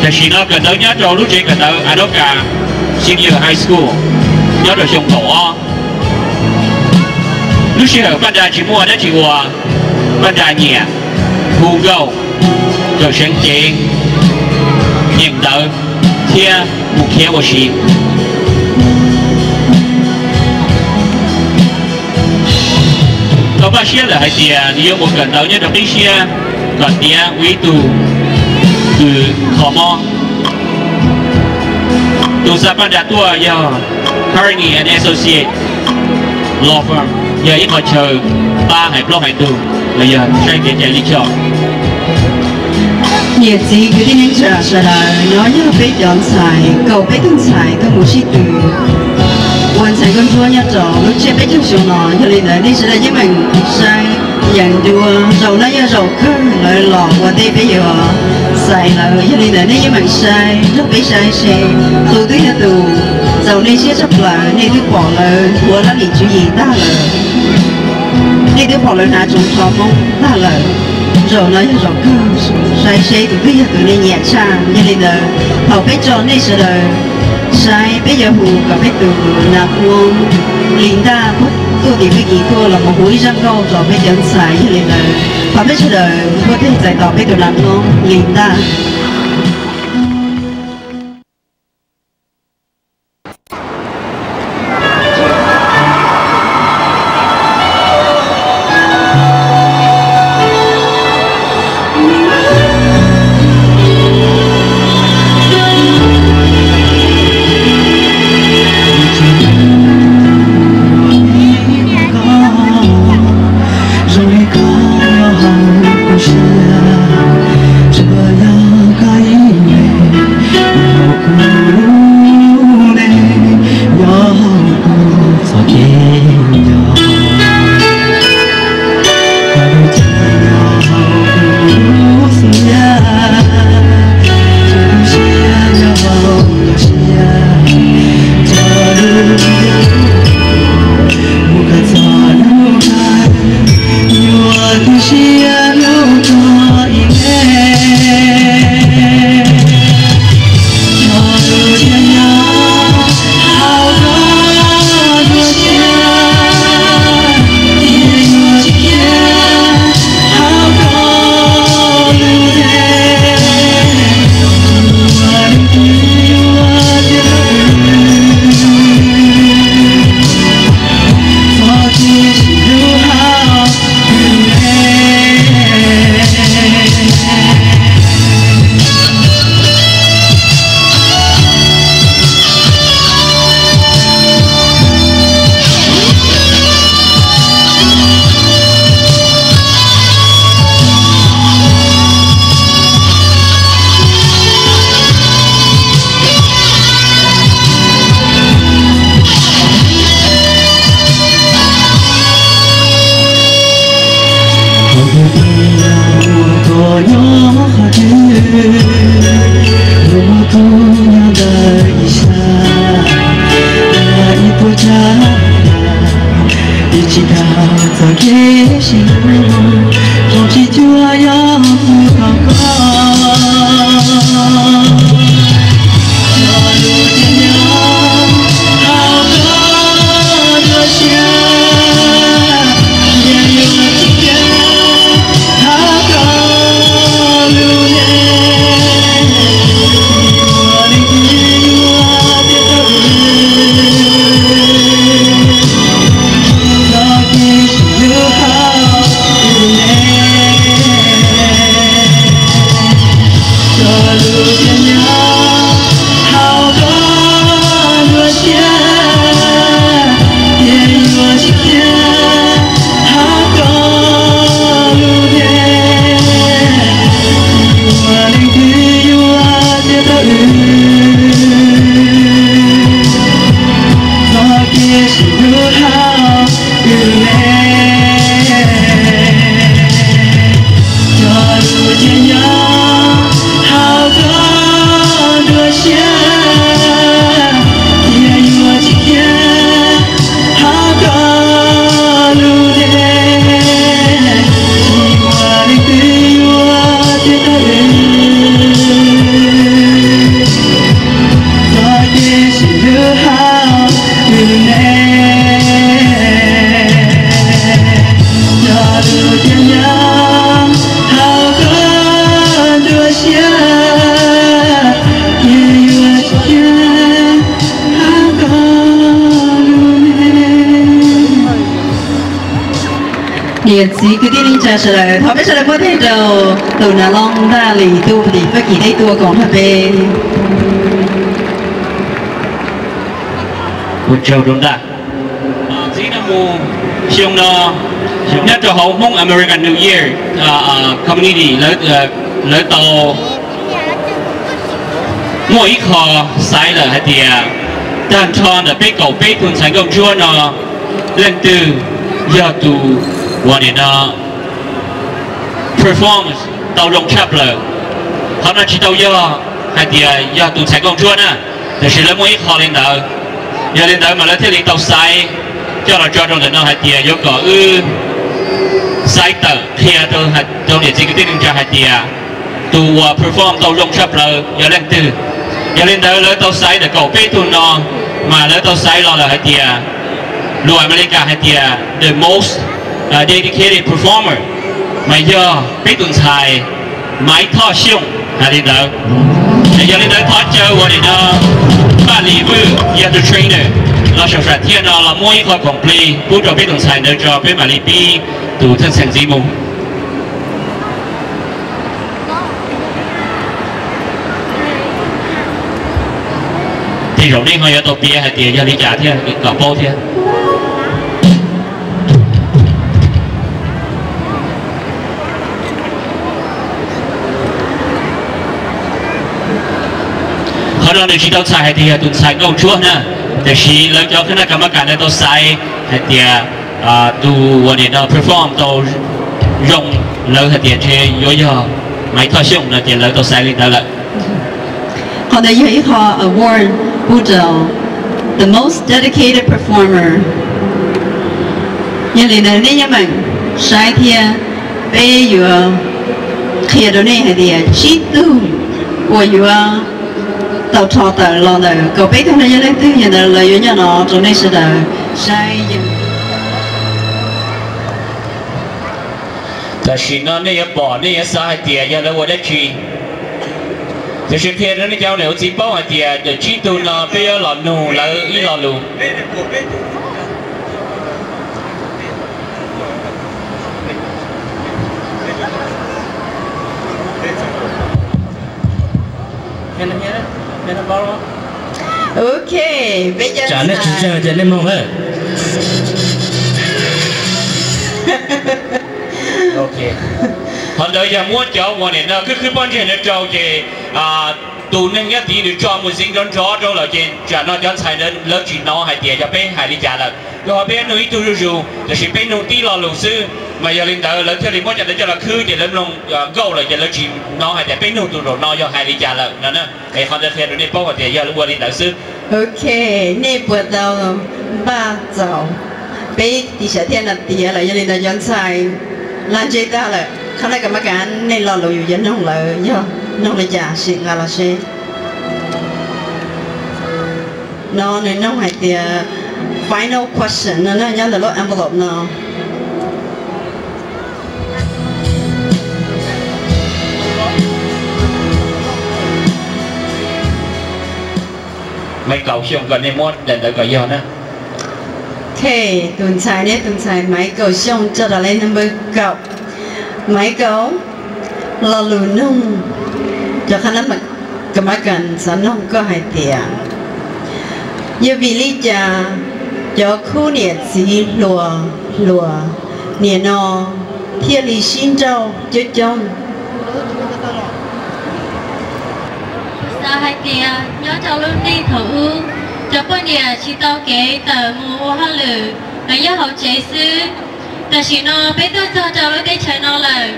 Tam sim no kawm ntawv nyob rau lub tsev kawm ntawv Anoka Senior High School nyob rau xyoo kaum ob. Lub sij hawm Paj Nra tsis muaj dab tsi ua, Paj Nra nyiam Hu nkauj, kawm seev cev, nyeem ntawv thiab mus khiav ua si. Tau npaj siab lawm hais tias nws yuav mus kawm ntawv nyob rau qib siab kom tiav ua ib tug kws kho mob. Tus xa paj nra tuaj yog Carney and Associate Law Firm, yog ib qho chaw pab hais plaub hais ntug los yog saib kev cai lij choj. Niam txiv kwv tij neej tsa sawv daws, no yog peb cov ntxhais, kaum peb tug ntxhais tuaj mus sib tw ua ntxhais nkauj ntsuab nyob rau lub tsiab peb caug xyoo no. Yog li ntawd nej sawv daws yeej meem saib, yeem ntuas, zaum no yog zaum kawg lawv los ua ntej peb yuav xaiv lawv. Yog li ntawd nej yeej meem saib, nrog peb saib seb tus twg yog tus txaus nej siab tshaj plaws. Nej twb pom lawv ua laj lim tswv yim tag lawm, nej twb pom lawv hnav tsoos tsho Hmoob tag lawm. Zaum no yog zaum kawg, saib seb tus twg yog tus nej nyiam tshaj. Yog li ntawd thaum peb tso nej sawv daws saib, peb yuav hu kom peb tus nas Hmoob Lis Ntaj tuaj tim Fij Kis tuaj los mus hu ib zaj nkauj rau peb cov ntxhais. Yog li ntawd thov peb sawv daws npuaj tes txais tos peb tus nas Hmoob Lis Ntaj. Zoo li koj nyob hauv kuv siab, tsuas yog Txiv kwv tij neej tsa sawv daws, thov peb sawv daws muab tej rau tus nav loj Ntaj Lis tuaj tim Fab Kis teb tuaj koom nrog peb. Ua tsaug rau Ntaj. Txij no mus xyoo no nyob rau hauv Hmoob American New Year community lawv tau muaj ib qho xaiv lawm hais tias tag nrho ntawm peb kaum peb tug ntxhais nkauj ntsuab no leej twg yog tus uas nim no performance tau zoo tshaj plaws. Qhov no tsis tau yog hais tias yog tus ntxhais nkauj ntsuab na, tiam sis lawv muaj ib qho li ntawd. Yog li ntawd mas lawv thiaj li tau xaiv coj los tso rau ntawm no hais tias yuav kom wb xaiv tawm qhia rau niam txiv kwv tij neej tsa hais tias tus uas perform tau zoo tshaj plaws yog leej twg. Yog li ntawd lawv tau xaiv ntawm kaum peb tug no, mas lawv tau xaiv los lawm hais tias lus Amelikas hais tias the most dedicated performer, mas yog peb tus ntxhais Maiv Thoj Xyooj hais li ntawd. Yog li ntawd thov caw uas nim no Ntaj Lis Vwj yog tus trainer los saum sam thiaj no los muab ib qho khoom plig pub rau peb tus ntxhais ntawd tso peb mam li pib tus thawj txheem ntxiv mus. Tej zaum nej ho yuav tau piav hais tias yog li cas thiab kom paub thiab. Qhov no nws tsis tau txhais hais tias yog tus ntxhais nkauj ntsuab na, tiam sis lawv cov khab nab kas mab kas ntawd tau xaiv hais tias tus uas nim no perform tau zoo, lawv hais tias ntshe yuav yog Maiv Thoj Xyooj no ces lawv tau xaiv li ntawd lawm. Qhov ntawd yog ib qho award pub rau the most dedicated performer. Yog li ntawd nej nyob meem saib thiab peb yuav qhia rau nej hais tias tsib tug uas yuav tau rho tawm los ntawm kaum peb tug no yog leej twg, yog ntawd lawv yuav nyob no rau nej sawv daws saib. Tam sim no nej yuav pom nej yuav xav hais tias yog lawv ua dab tsi, tiam sis qhia rau nej cov niam ua txiv paub hais tias tsib tug no peb yuav los nug lawv ib lo lus. Ok, peb cov tsam nej tsis ntseeg ces nej mloog na. Qhov ntawd yog muab cov uas nim no khwb khwb pob ntseg no rau ces tus neeg nyob tid nws tso mus ntxiv nrov nrov rau lawm ces tsam no cov ntxhais ntawd lawv tsis hnov hais tias yog peb hais li cas lawm. Rau qhov peb nug ib tug zuj zus, tiam sis peb nug tib lo lus xwb, mas yog li ntawd lawv thiaj li muab cov ntawd coj los khwb ces lawv mloog nkauj lawm ces lawv tsis hnov hais tias peb nug tus zaum no yog hais li cas lawm no na. Es qhov ntawd qhia rau nej paub hais tias yog ua li ntawd xwb. Ok, nej puas tau npaj txaus? Peb tib sam thiaj no tiav lawm, yog li ntawd cov ntxhais laj ntseb tag lawm, qhab nab kas mab kas nej lo lus yus yuav nug lawv yog nug li cas sim nqa los seb. No nws nug hais tias final question no nyob ntawm lub envelope no. Maiv Kaus Xyooj, kom nej muab daim ntawv kom yog na. Ok, tus ntxhais ne, tus ntxhais Maiv Kaus Xyooj tso rau lej number kaum. Maiv Kaus, lo lus nug cov qhab nab kas mab kas xav noog koj hais tias, yog vim li cas cov khub niam txiv hluas hluas nim no thiaj li sib nrauj coob coob? Xav hais tias nyob rau lub neej thaum ub, cov poj niam tsis tau kev tawm mus ua hauj lwm, los nyob hauv tsev xwb. Tam sim no peb tuaj txog rau lub teb chaws no lawm,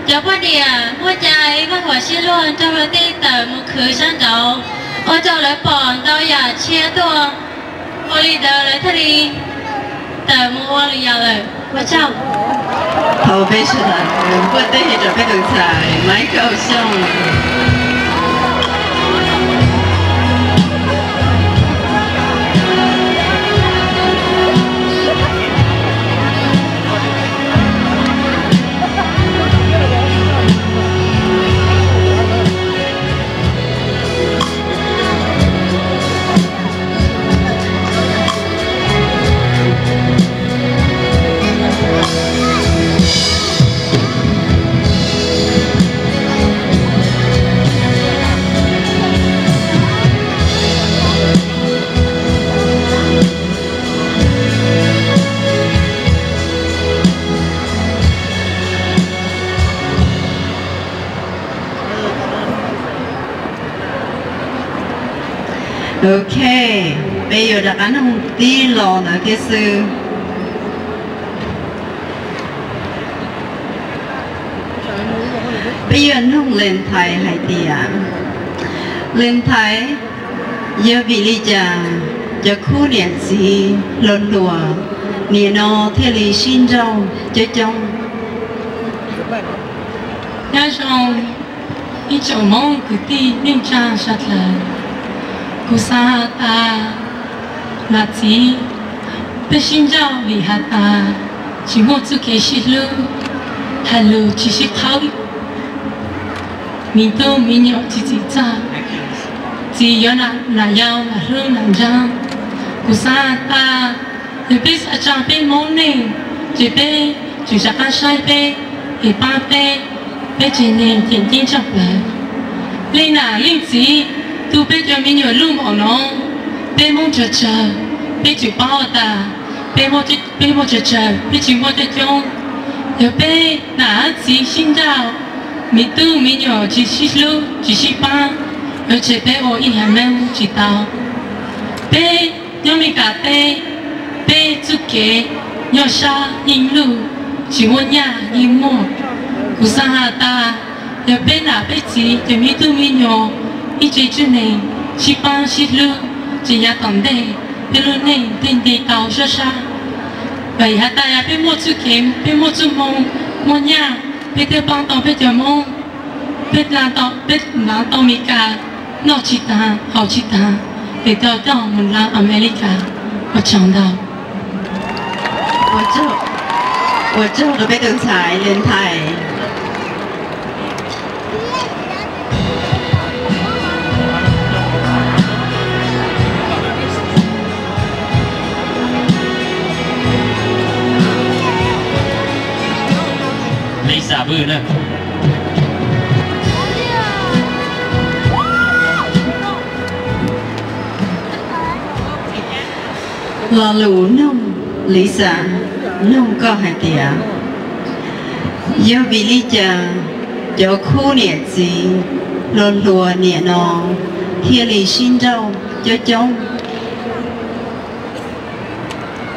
cov poj niam muaj cai vaj huam sib luag nrog luag tej tawm mus khwv sab nraud, ua rau lawv pom ntau yam tshiab tuaj. Ua li ntawd lawv thiaj li tawm mus ua lwm yam lawm. Ua tsaug. Thaum peb sawv daws npuaj teg rau peb tus ntxhais Maiv Kaus Xyooj. Ok, peb yuav rov qab noog tib los ntawd thiab xwb. Peb yuav noog Leej Thaiv hais tias, Leej Thaiv, yog vim li cas cov khub niam txiv hluas hluas nim no thiaj li sib nrauj coob coob? Nyob zoo ib tsoom Hmoob kwv tij neej tsa sawv daws, kuv xav has tas, nam txiv peb sib nrauj vim has tas tsis muaj txuj kev sib hlub, hais lus tsis sib qhaub, me tub me nyuam tsis txim txaj, txiv yuav nam yau nam hlub nam ntxub. Kuv xav has tas, yog peb xav tsa peb Hmoob neej, ces peb tsuas rov qab saib peb es pab peb, peb tsev neeg tseem ceeb tshaj plaws. Leej nam leej txiv tu peb cov me nyuam lub npaum no, peb Hmoob tsawg tsawg, peb tsuas paub tas peb Hmoob tsawg tsawg, peb tsis muaj coob coob. Yog peb nam txiv sib nrauj, me tub me nyuam tsis sib hlub tsis sib pab, yuav tsum peb ua ib haiv neeg tsis tau. Peb nyob Meskas teb, peb txuj kev nyob sab yeej luj, tsis muaj nyaj yeej muaj. Kuv xav has tas, yog peb nam peb txiv ces me tub me nyuam ib tsev tsev neeg sib pab sib hlub, ces yav tom ntej peb lub neej thiaj nti tau sab sab. Vim has tas yog peb muaj txuj kev, peb muaj txuj moo, muaj nyaj, peb thiaj pab tau peb cov Hmoob. Peb, peb hnav tau Meskas noj tsis tag haus tsis tag, peb thiaj coj mus hnav Amelikas. Ua tsaug ntau. Ua tsaug rau peb tus ntxhais Leej Thaiv. Lisa Vwj na. Lo lus noog, Lisa, noog koj hais tias, yog vim li cas cov khub niam txiv hluas hluas niam no thiaj li sib nrauj coob coob?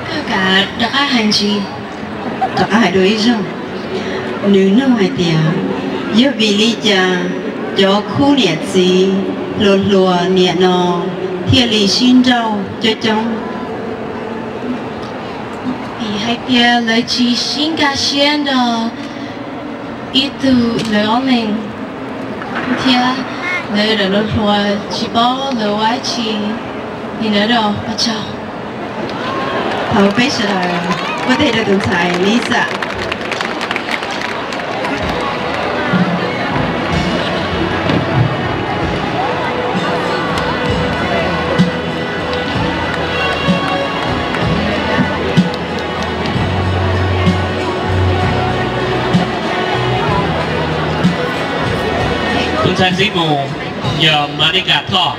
Koj kav rov qab hais ntsis, rov qab hais dua ib zaug. Nws noog hais tias, yog vim li cas cov khub niam txiv hluas hluas niam no thiaj li sib nrauj coob coob? Vim hais tias lawv tsis sib nkag siab nrog ib tug lawv ob leeg, thiab lawv lawv hluas tsis paub lawv ua dab tsi li ntawd. Ua tsaug. Thov peb sawv daws npuaj teg rau tus ntxhais Lisa. Tus ntxhais ntxiv mus yog Manika Thoj.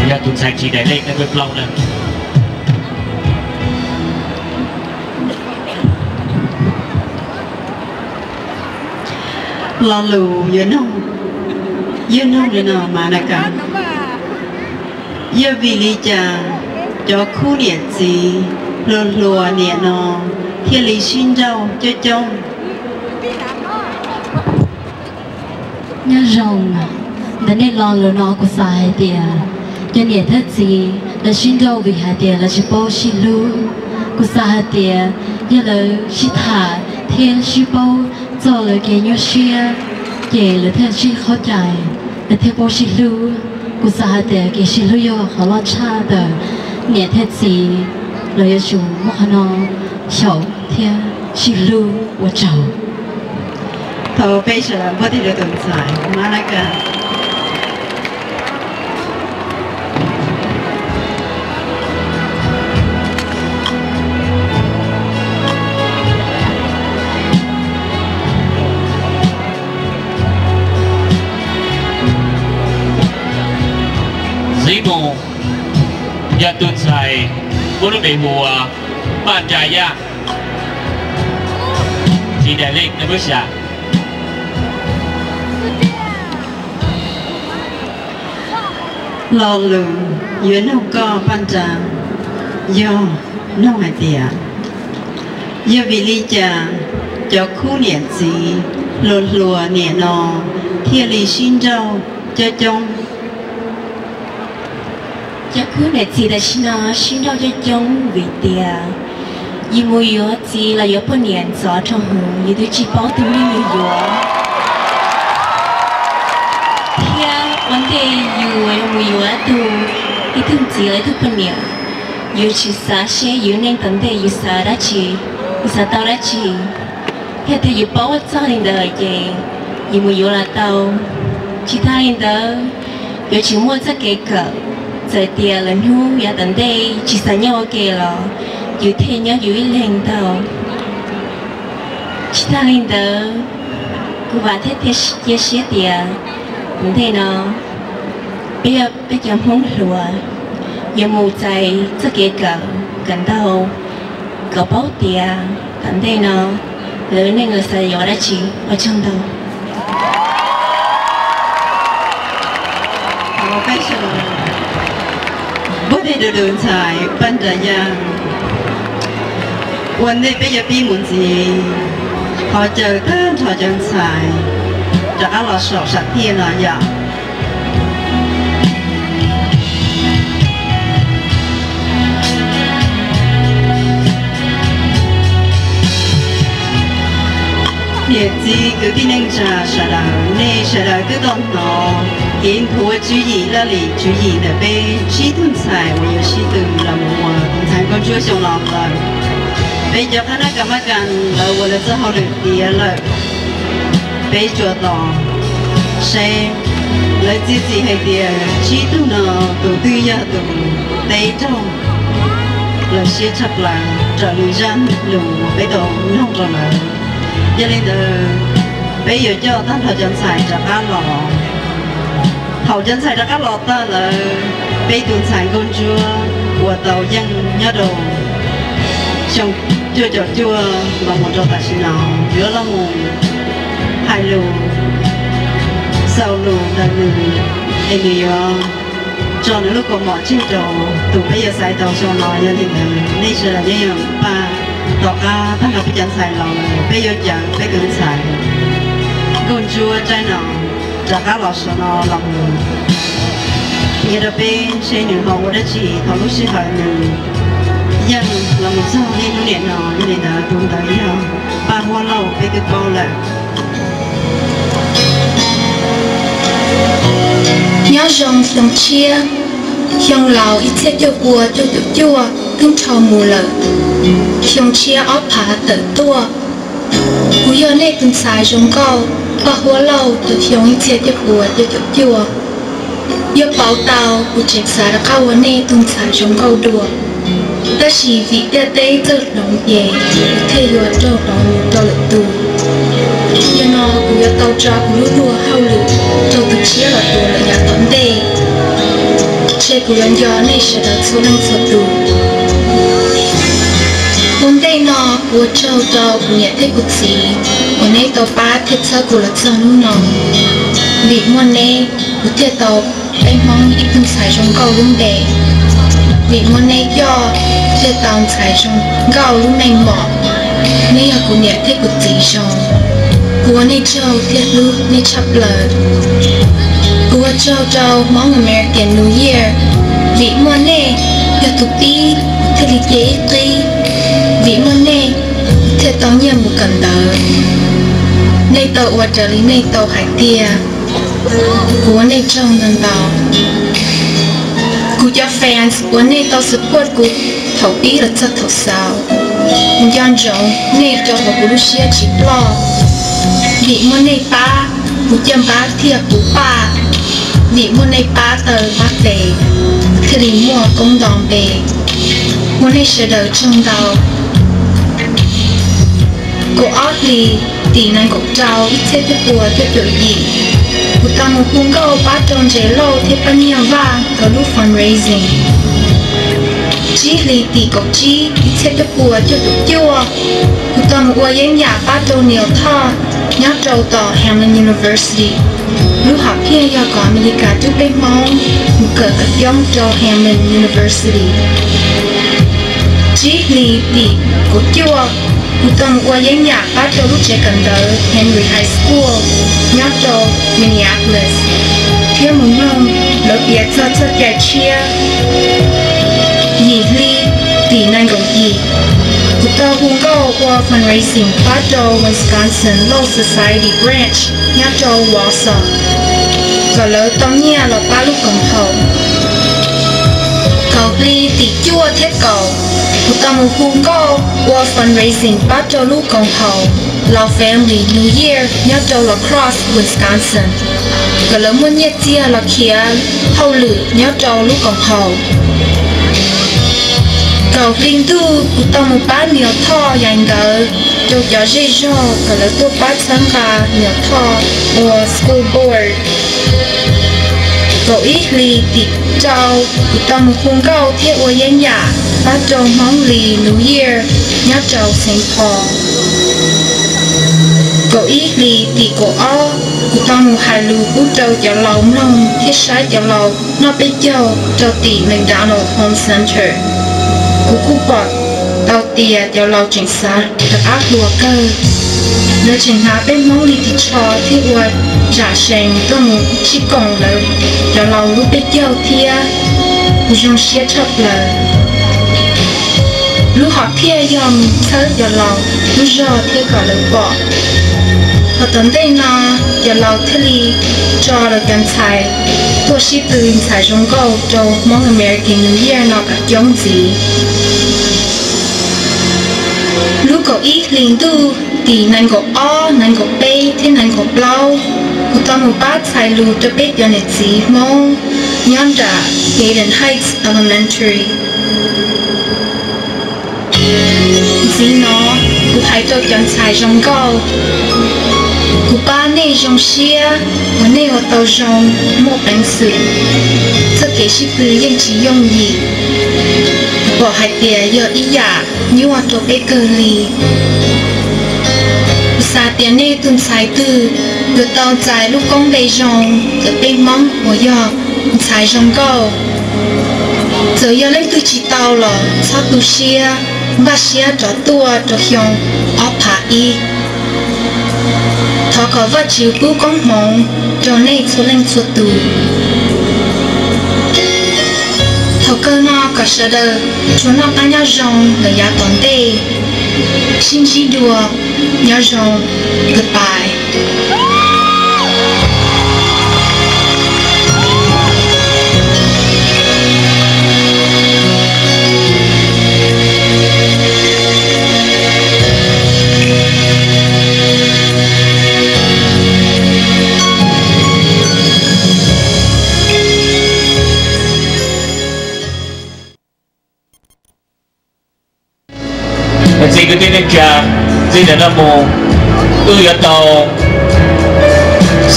Yog tus ntxhais tsis daim lej peb plaub na. Lo lus yuav noog, yog noog li no mas na kas, yog vim li cas cov khub niam txiv hluas hluas niam no thiaj li sib nrauj coob coob? Nyob zoo, ntawm nej lo lus no kuv xav hais tias cov niam thiab txiv lawv sib nrauj vim hais tias lawv tsis paub sib hlub. Kuv xav hais tias yog lawv sib tham thiab sib paub txog lawv kev nyuaj siab, ces lawv thiaj sib qhov cai, lawv thiaj paub sib hlub. Kuv xav hais tias kev sib hlub yog qhov loj tshaj ntawm niam thiab txiv, lawv yuav tsum muab qhov no xyaum thiab sib hlub. Ua tsaug. Thov peb sawv daws npuaj teg rau tus ntxhais Malaka. Muab lub npe hu ua Paj Nra Yaj, txiv Daim Leej, nej muab xyav. Lo lus yuav nug koj Paj Nra yog nug hais tias, yog vim li cas cov khub niam txiv hluas hluas niam no thiaj li sib nrauj coob coob? Cov khub niam txiv tam sim no sib nrauj coob coob vim tias yus mus yuav txiv los yuav poj niam ntxov rau hwv, yus twb tsis paub tus neeg yus yuav, thiab ua ntej yus mus yuav ib tug, ib tug txiv los ib tug poj niam, yus tsis xav seb yus neej tom ntej yus xav dab tsi, yus xav tau dab tsi. Yog tias yus paub txog li ntawd ces yus mus yuav los tau. Tsis tas li ntawd, yuav tsum muaj txoj kev kawm, txawm tias lwm hnub yav tom ntej tsis xav nyob ua ke los yus thiaj nyob yus ib leeg tau. Tsis tas li ntawd, kuv vam thiab cia siab tias tom ntej no peb, peb cov Hmoob hluas yuav mus txais txoj kev kawm, kawm ntau, kom paub tias tom ntej no lawv neej lawv xav yuav dab tsi. Ua tsaug ntau. Npoj dej du du ntxhais Paj Nra Yaj, ua ntej peb yuav pib mus ntxiv, thov caw tag nrho cov ntxhais rov qab los saum sam thiaj no yom. Niam txiv kwv tij neej tsa sawv daws, nej sawv daws twb tau hnov kev nthuav tswv yim laj lim tswv yim ntawm peb tsib tug ntxhais uas yuav sib tw los mus ua tus ntxhais nkauj ntsuab xyoo no lawm. Peb cov qhab nab kas mab kas lawv ua lawv txoj hauj lwm tiav lawm. Peb tsuas tos seb lawv txiav txim hais tias tsib tug no tus twg yog tus teb raug lawv siab tshaj plaws raws li zaj lus uas peb tau noog rau lawv. Yog li ntawd, peb yuav coj tag nrho cov ntxhais rov qab los. Thaum cov ntxhais rov qab los tag lawm, peb tus ntxhais nkauj ntsuab uas tau yeej nyob rau xyoo cuaj caum cuaj los mus rau tam sim no yuav los mus hais lus, xaus lus ntawm nws, es nws yuav tso nws lub kaus mom tseg rau tus peb yuav xaiv tau xyoo no. Yog li ntawd nej sawv daws yeej yuav npaj tom qab tag nrho peb cov ntxhais los lawm, peb yuav caw peb tus ntxhais nkauj ntsuab tsaib no rov qab los saum no los mus qhia rau peb seb nws ho ua dab tsi thaum lub sij hawm nws yeej los mus txog niaj hnub niam no. Yog li ntawd tus ntawd yog Paj Huab Lauj, peb twb paub lawm. Nyob zoo xyoo tshiab, xyoo laus ib txhiab cuaj pua cuaj caum cuaj twb dhau mus lawm, xyoo tshiab ob phav tawm tuaj. Kuv yog nej tus ntxhais zoo nkauj Paj Huab Lauj rau xyoo ib txhiab cuaj pua cuaj caum cuaj. Yog pauv tau kuv tseem xav rov qab ua nej tus ntxhais zoo nkauj dua, tab sis vim ntiaj teb txawj hloov ces kuv thiaj yuav raug hloov mus rau lwm tus. Yog no kuv yuav tau tso kuv lub luag hauj lwm rau tus tshiab los dua lawm yav tom ntej. Ntshe kuv yuav nco nej sawv daws txhua leej txhua tus. Ua ntej no kuv ua tsaug rau kuv niam thiab kuv txiv uas neb tau pab thiab txhawb kuv los txog hnub no. Vim muaj neb, kuv thiaj tau peb Hmoob ib tug ntxhais zoo nkauj lub npe. Vim muaj neb coj, thiaj tau ntxhais zoo nkauj lub meej mom. Neb yog kuv niam thiab kuv txiv zoo. Kuv ua nej tsaug thiab hlub nej tshaj plaws. Kuv ua tsaug rau Hmoob American New Year. Vim muaj nej, yog tus pib kuv thiaj li cia ib qib. Vim muaj nej, kuv thiaj tau nyiaj mus kawm ntawv. Nej tau ua raws li nej tau hais tiag. Kuv ua nej tsaug ntau ntau. Kuv cov fans uas nej tau support kuv thaum pib los txog thaum xaus, kuv nco ntsoov nej rau hauv kuv lub siab tsis ploj. Vim muaj nej pab, kuv caj npab thiaj puv paj. Vim muaj nej pab taw pab tes, kuv thiaj li muaj koob nto npe. Ua nej sawv daws tsaug ntau. Kaum ob hlis tim nees nkaum rau ib txhiab cuaj pua cuaj caum yim, kuv tau mus hu nkauj pab rau Ntses Lauj thiab Paj Nyiaj Vaj nkawd lub fundraising. Tsib hlis tim kaum tsib ib txhiab cuaj puas cuaj caum cuaj, kuv tau mus ua yeeb yam pab rau Neil Thoj nyob rau tom Hamline University. Lub hom phiaj yog kom Amelikas coj peb Hmoob mus kawm kom coob rau Hamline University. Tsib hlis tim kaum cuaj, kuv tau mus ua yeeb yam pab rau lub tsev kawm ntawv Henry High School nyob rau Minneapolis thiab mus mloog lawv piav txog txoj cai tshiab. Yim hli tim nees nkaum yim, kuv tau hu nkauj ua fundraising pab rau Wisconsin Law Society branch nyob rau Wausau kom lawv tau nyiaj los pab lub koom haum. Kaum hli tim cuaj thiab kaum, kuv tau mus hu nkauj ua fundraising pab rau lub koom haum Law Family New Year nyob rau La Crosse, Wisconsin kom lawv muaj nyiaj txiag los khiav hauj lwm nyob rau lub koom haum. Kaum hli ntuj, kuv tau mus pab Neil Thoj yais ntawv rau cov zej zog kom lawv tuaj pab txhawb nqa Neil Thoj ua school board. Kaum ib hli tim rau, kuv tau mus hu nkauj thiab ua yeeb yam pab rau Hmoob Lis New Year nyob rau Saint Paul. Kaum ib hlis tim kaum ob, kuv tau mus hais lus pub rau cov laus mloog thiab saib cov laus noj peb caug rau tim McDonald Home Center. Kuv kuj pom tau tias cov laus tseem xav rov qab hluas kawg. Lawv tseem hnav peb Hmoob li ris tsho thiab ua zam sees tuaj mus sib koom lawv cov laus lub peb caug thiab. Kuv zoo siab tshaj plaws. Lub hom phiaj yog mus txhawb cov laus lub zog thiab kom lawv pom. Thaum tom ntej no, cov laus thiaj li tso lawv cov ntxhais tuaj sib tw ntxhais zoo nkauj rau Hmoob American New Year no kom coob ntxiv. Lub kaum ib hlis ntuj tim nees nkaum ob, nees nkaum peb thiab nees nkaum plaub, kuv tau mus pab txhais lus rau peb cov niam txiv Hmoob nyob nram Hayden Heights Elementary. Ntxiv no, kuv hais rau cov ntxhais zoo nkauj, kuv pab nej zoo siab uas nej ua tau zoo, muaj peev xwm. Txoj kev sib tw yeej tsis yooj yim. Kuv pom hais tias yog ib yam nyuaj rau peb kawg li. Kuv xav tias nej tus ntxhais twg yuav tau txais lub koob npe zoo ntawm peb Hmoob uas yog ntxhais zoo nkauj. Txawm yog leej twg tsis tau los txhob tu siab, npaj siab rov tuaj rau xyoo ob phav ib. Thov kom Vajtswv pub koob hmoov rau nej txhua leej txhua tus. Thaum kawg no kom sawv daws tsuas noj qab nyob zoo lawm yav tom ntej. Sib ntsib dua, nyob zoo, goodbye. Txiv kwv tij neej tsa, txij ntawm no mus wb yuav tau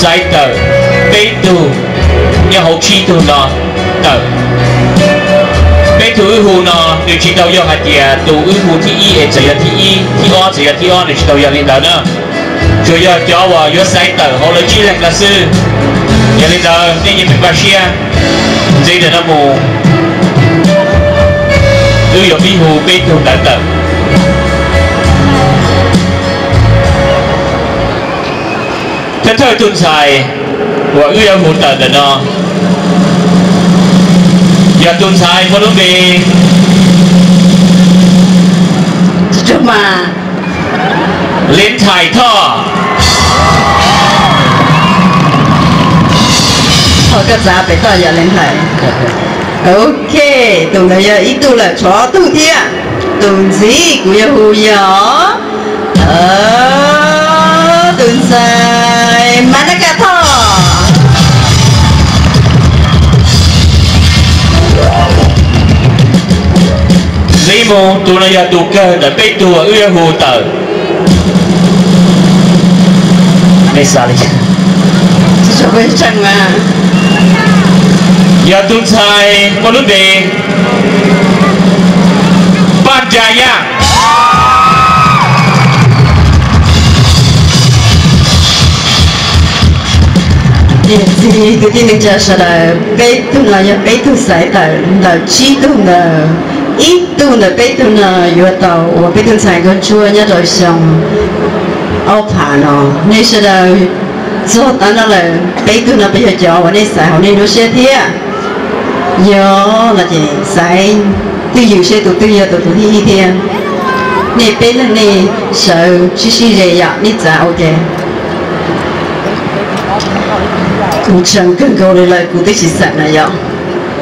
xaiv tawm peb tug nyob hauv tsib tug no tawm. Peb tug wb hu no nws tsis tau yog hais tias tus wb hu thib ib es txawm yog thib ib, thib ob txawm yog thib ob, nws tsis tau yog li ntawd na. Tsuas yog cov uas yuav xaiv tawm hauv lawv tsib leeg no xwb. Yog li ntawd nej nyias pheej npaj siab, ntxiv ntawm no mus wb yuav pib hu peb tug ntawd tawm. Thawj thawj tus ntxhais uas wb yuav hu tawm ntawm no yog tus ntxhais muaj lub npe Leej Thais Thoj. Thoj, koj txav pem toj yog Leej Thais. Ok, tus ntawd yog ib tug lawm, tshuav ob tug thiab. Tus ntxiv kuv yuav hu yog tus ntxhais Mas Nab Kas Thoj. Ntxiv mus tus no yog tus kawg ntawm peb tug wb yuav hu tawm. Yog tus ntxhais muaj lub npe Tsa Yaj. Niam txiv kwv tij neej tsa sawv daws, peb tug no yog peb tug xaiv tawm ntawm tsib tug ntawd, ib tug ntawm peb tug no yuav tau ua peb tug ntxhais nkauj ntsuab nyob rau xyoo ob phav no. Nej sawv daws txog tav no lawm, peb tug no puas yog cov uas nej xaiv hauv nej lub siab thiab? Yog no ces xaiv twj ywm seb tus twg yog tus thib ib thiab. Nej peb leeg nej sawv sib sib ze yom, nej txav ua ke. Kuv tshee kawg nkaus li lawm, kuv twb tsis xav na yom.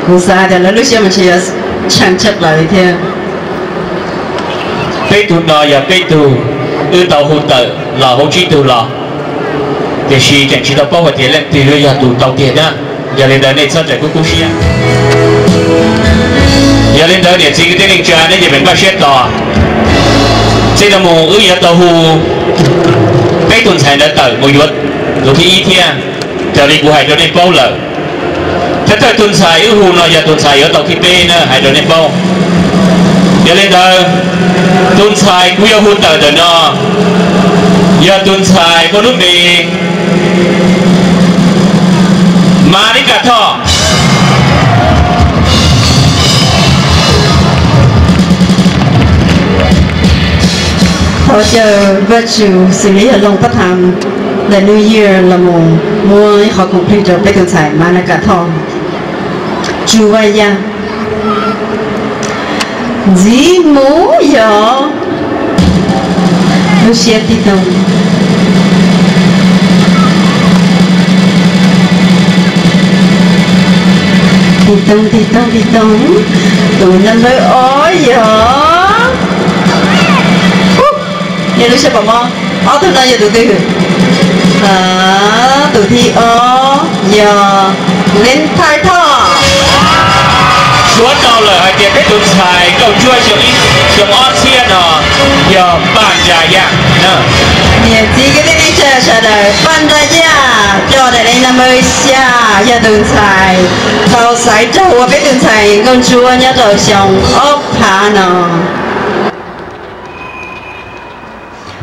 Kuv xav tias lawv lub siab mas ntshe yuav tshee tshaj plaws li thiab. Peb tug no yog peb tug wb tau hu tawm los hauv tsib tug los, tiam sis tseem tsis tau paub hais tias leej twg yuav yog tus tau tiag na. Yog li ntawd nej txhob raws kub kub siab. Yog li ntawd niam txiv kwv tij neej tsa, nej cia li npaj siab tos. Txij no mus wb yuav tau hu peb tug ntxhais ntawd tawm mus yuav tus thib ib thiab, raws li kuv hais rau nej paub lawm. Thawj thawj tus ntxhais wb hu no yog tus ntxhais yuav tau thib peb na, hais rau nej paub. Yog li ntawd, tus ntxhais kuv yuav hu tawm ntawm no yog tus ntxhais muaj lub npe Mas Lis Kas Thoj. Thov caw Vaj Tswv xws li yog Looj Pab Tham ntawm New Year los mus muab ib qho khoom plig rau peb tus ntxhais Mas Lis Kas Thoj. Tsuas Vaj Yaj. Ntxiv mus yog lub siab tib toog. Tib toog, tib toog, tib toog. Tus number ob yog, niaj lub siab pom mog. Ob tug no yog tus twg? Tus thib ob yog Leej Thaj Thoj. Suav tau lawm hais tias peb tus ntxhais nkauj ntsuab xyoo ob txhiab no yog Paj Nra Yaj. Niam txiv kwv tij neej tsa sawv daws, Paj Nra Yaj coj daim lej number xya yog tus ntxhais tau xaiv raug ua peb tus ntxhais nkauj ntsuab nyob rau xyoo ob phav no.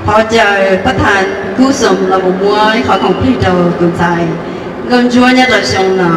Thov caw Pab Tham Kub Xoom los mus muab ib qho khoom plig rau tus ntxhais nkauj ntsuab nyob rau xyoo no.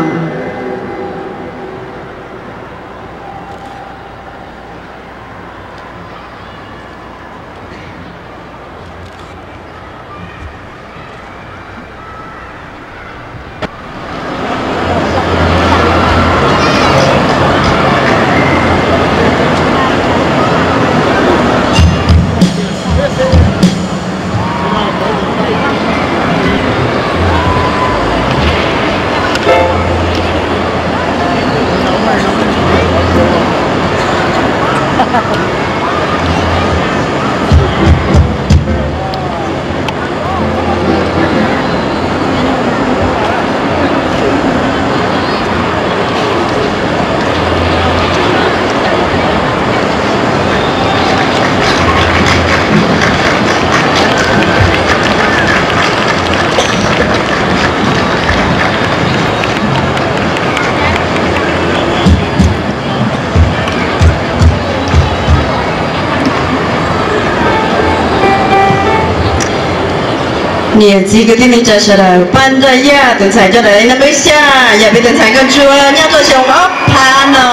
Niam txiv kwv tij neej tsa sawv daws, Paj Nra Yaj tus ntxhais coj daim lej number xya yog peb tus ntxhais nkauj ntsuab nyob rau xyoo ob phav no.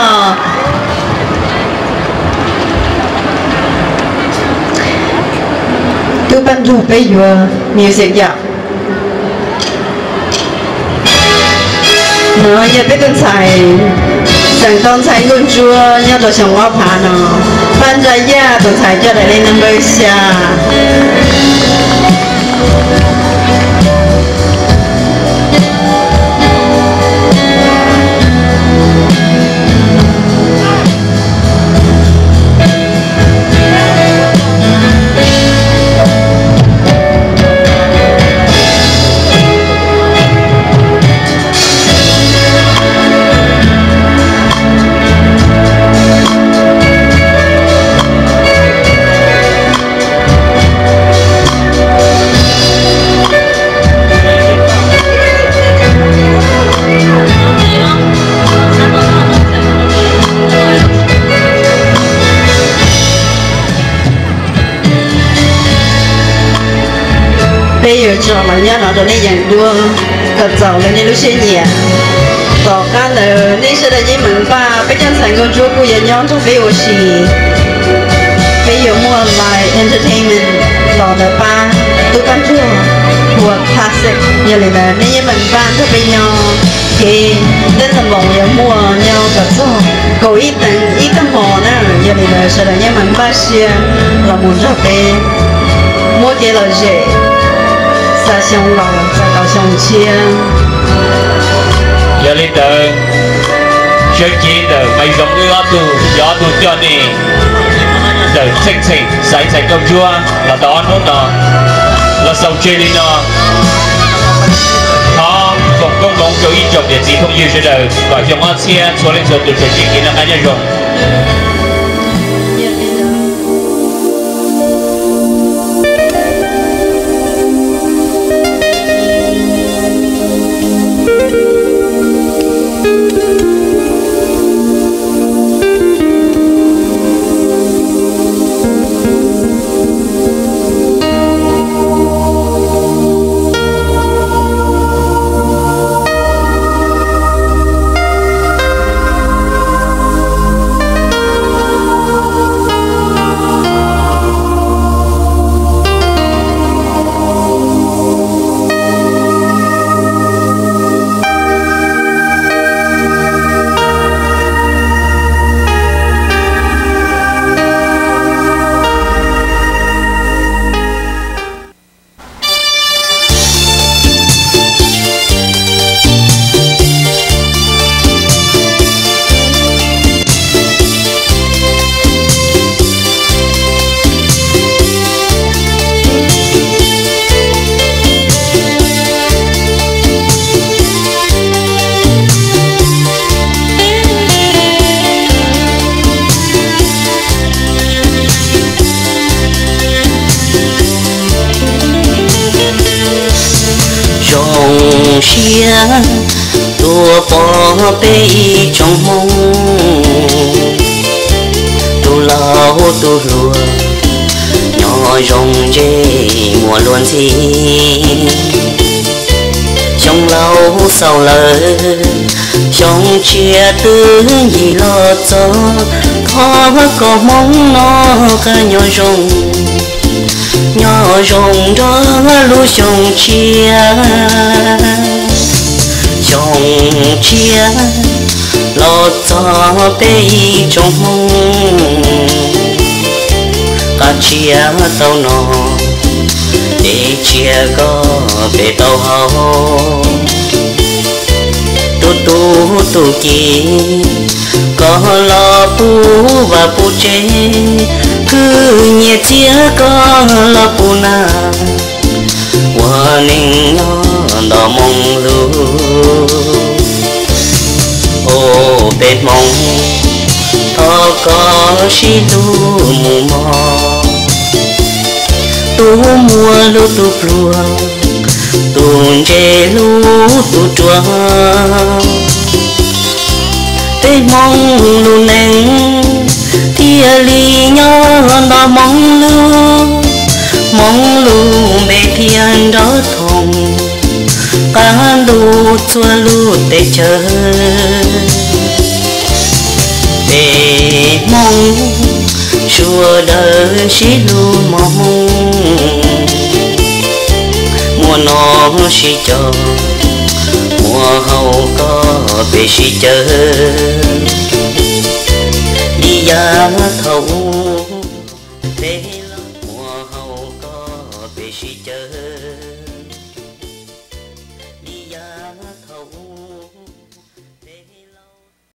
Tub Paj Nrug, peb yuav music yom. No yog peb tus ntxhais tseem tau ntxhais nkauj ntsuab nyob rau xyoo ob phav no, Paj Nra Yaj tus ntxhais coj daim lej number xya. Nyob no rau nej yeem dua kom txaus lawv nej lub siab nyiam. Tom qab ntawd nej sawv daws yeej meem npaj, peb cov ntxhais nkauj ntsuab kuj yuav nyob nrog peb ua si. Peb yuav muaj live entertainment los ntawm pab tub Paj Ntsuag ua classic. Yog li ntawd nej yeej meem npaj nrog peb nyob, kev teeb meem yuav muaj nyob kom txog kaum ib teev ib tag hmo na. Yog li ntawd sawv daws yeej meem npaj siab los mus nrog peb muab kev lom zem xa xyoo los txog rau xyoo tshiab. Yog li ntawd, sawv cev ntawm Maiv Zoov wb ob tug, yog ob tug coj nej ntawm Txheej Txheem Xaiv ntxhais nkauj ntsuab los tau ob hnub no los xaus tseg li no. Thov foom koob hmoov rau ib tsoom niam txiv phooj ywg sawv daws kom xyoo ob txhiab txhua leej txhua tus tsuas ntsib kev noj qab nyob zoo. Zoo siab tuaj pom peb ib tsoom Hmoob, tus laus tus hluas, nyob zoo ntsej muag luag ntxhi. Xyoo laus xaus lawm, xyoo tshiab twb ncig los txog, thov kom Hmoob no qab nyob zoo, nyob zoo nrog lub xyoo tshiab. Xyoo tshiab los txog peb ib tsoom Hmoob, qab tshiab tau no, es tsiab koj pem tau hauv. Tus tub tus kiv, koj los puv vaj puv tsev, khwv nyiaj txiag koj los puv nag, ua neej nyob nto moo lug. Os peb Hmoob, thov koj sib hlub mus mog, tus muaj hlub tus pluag, tus ntse hlub tus ruam. Peb Hmoob lub neej thiaj li nyob nto moo lug, Hmoob lub npe thiaj nrov thoom qab ntuj txhua lub teb chaws. Peb Hmoob sawv daws sib hlub mog Hmoob, muaj noj sib coj, muaj haus koj pem sib caw.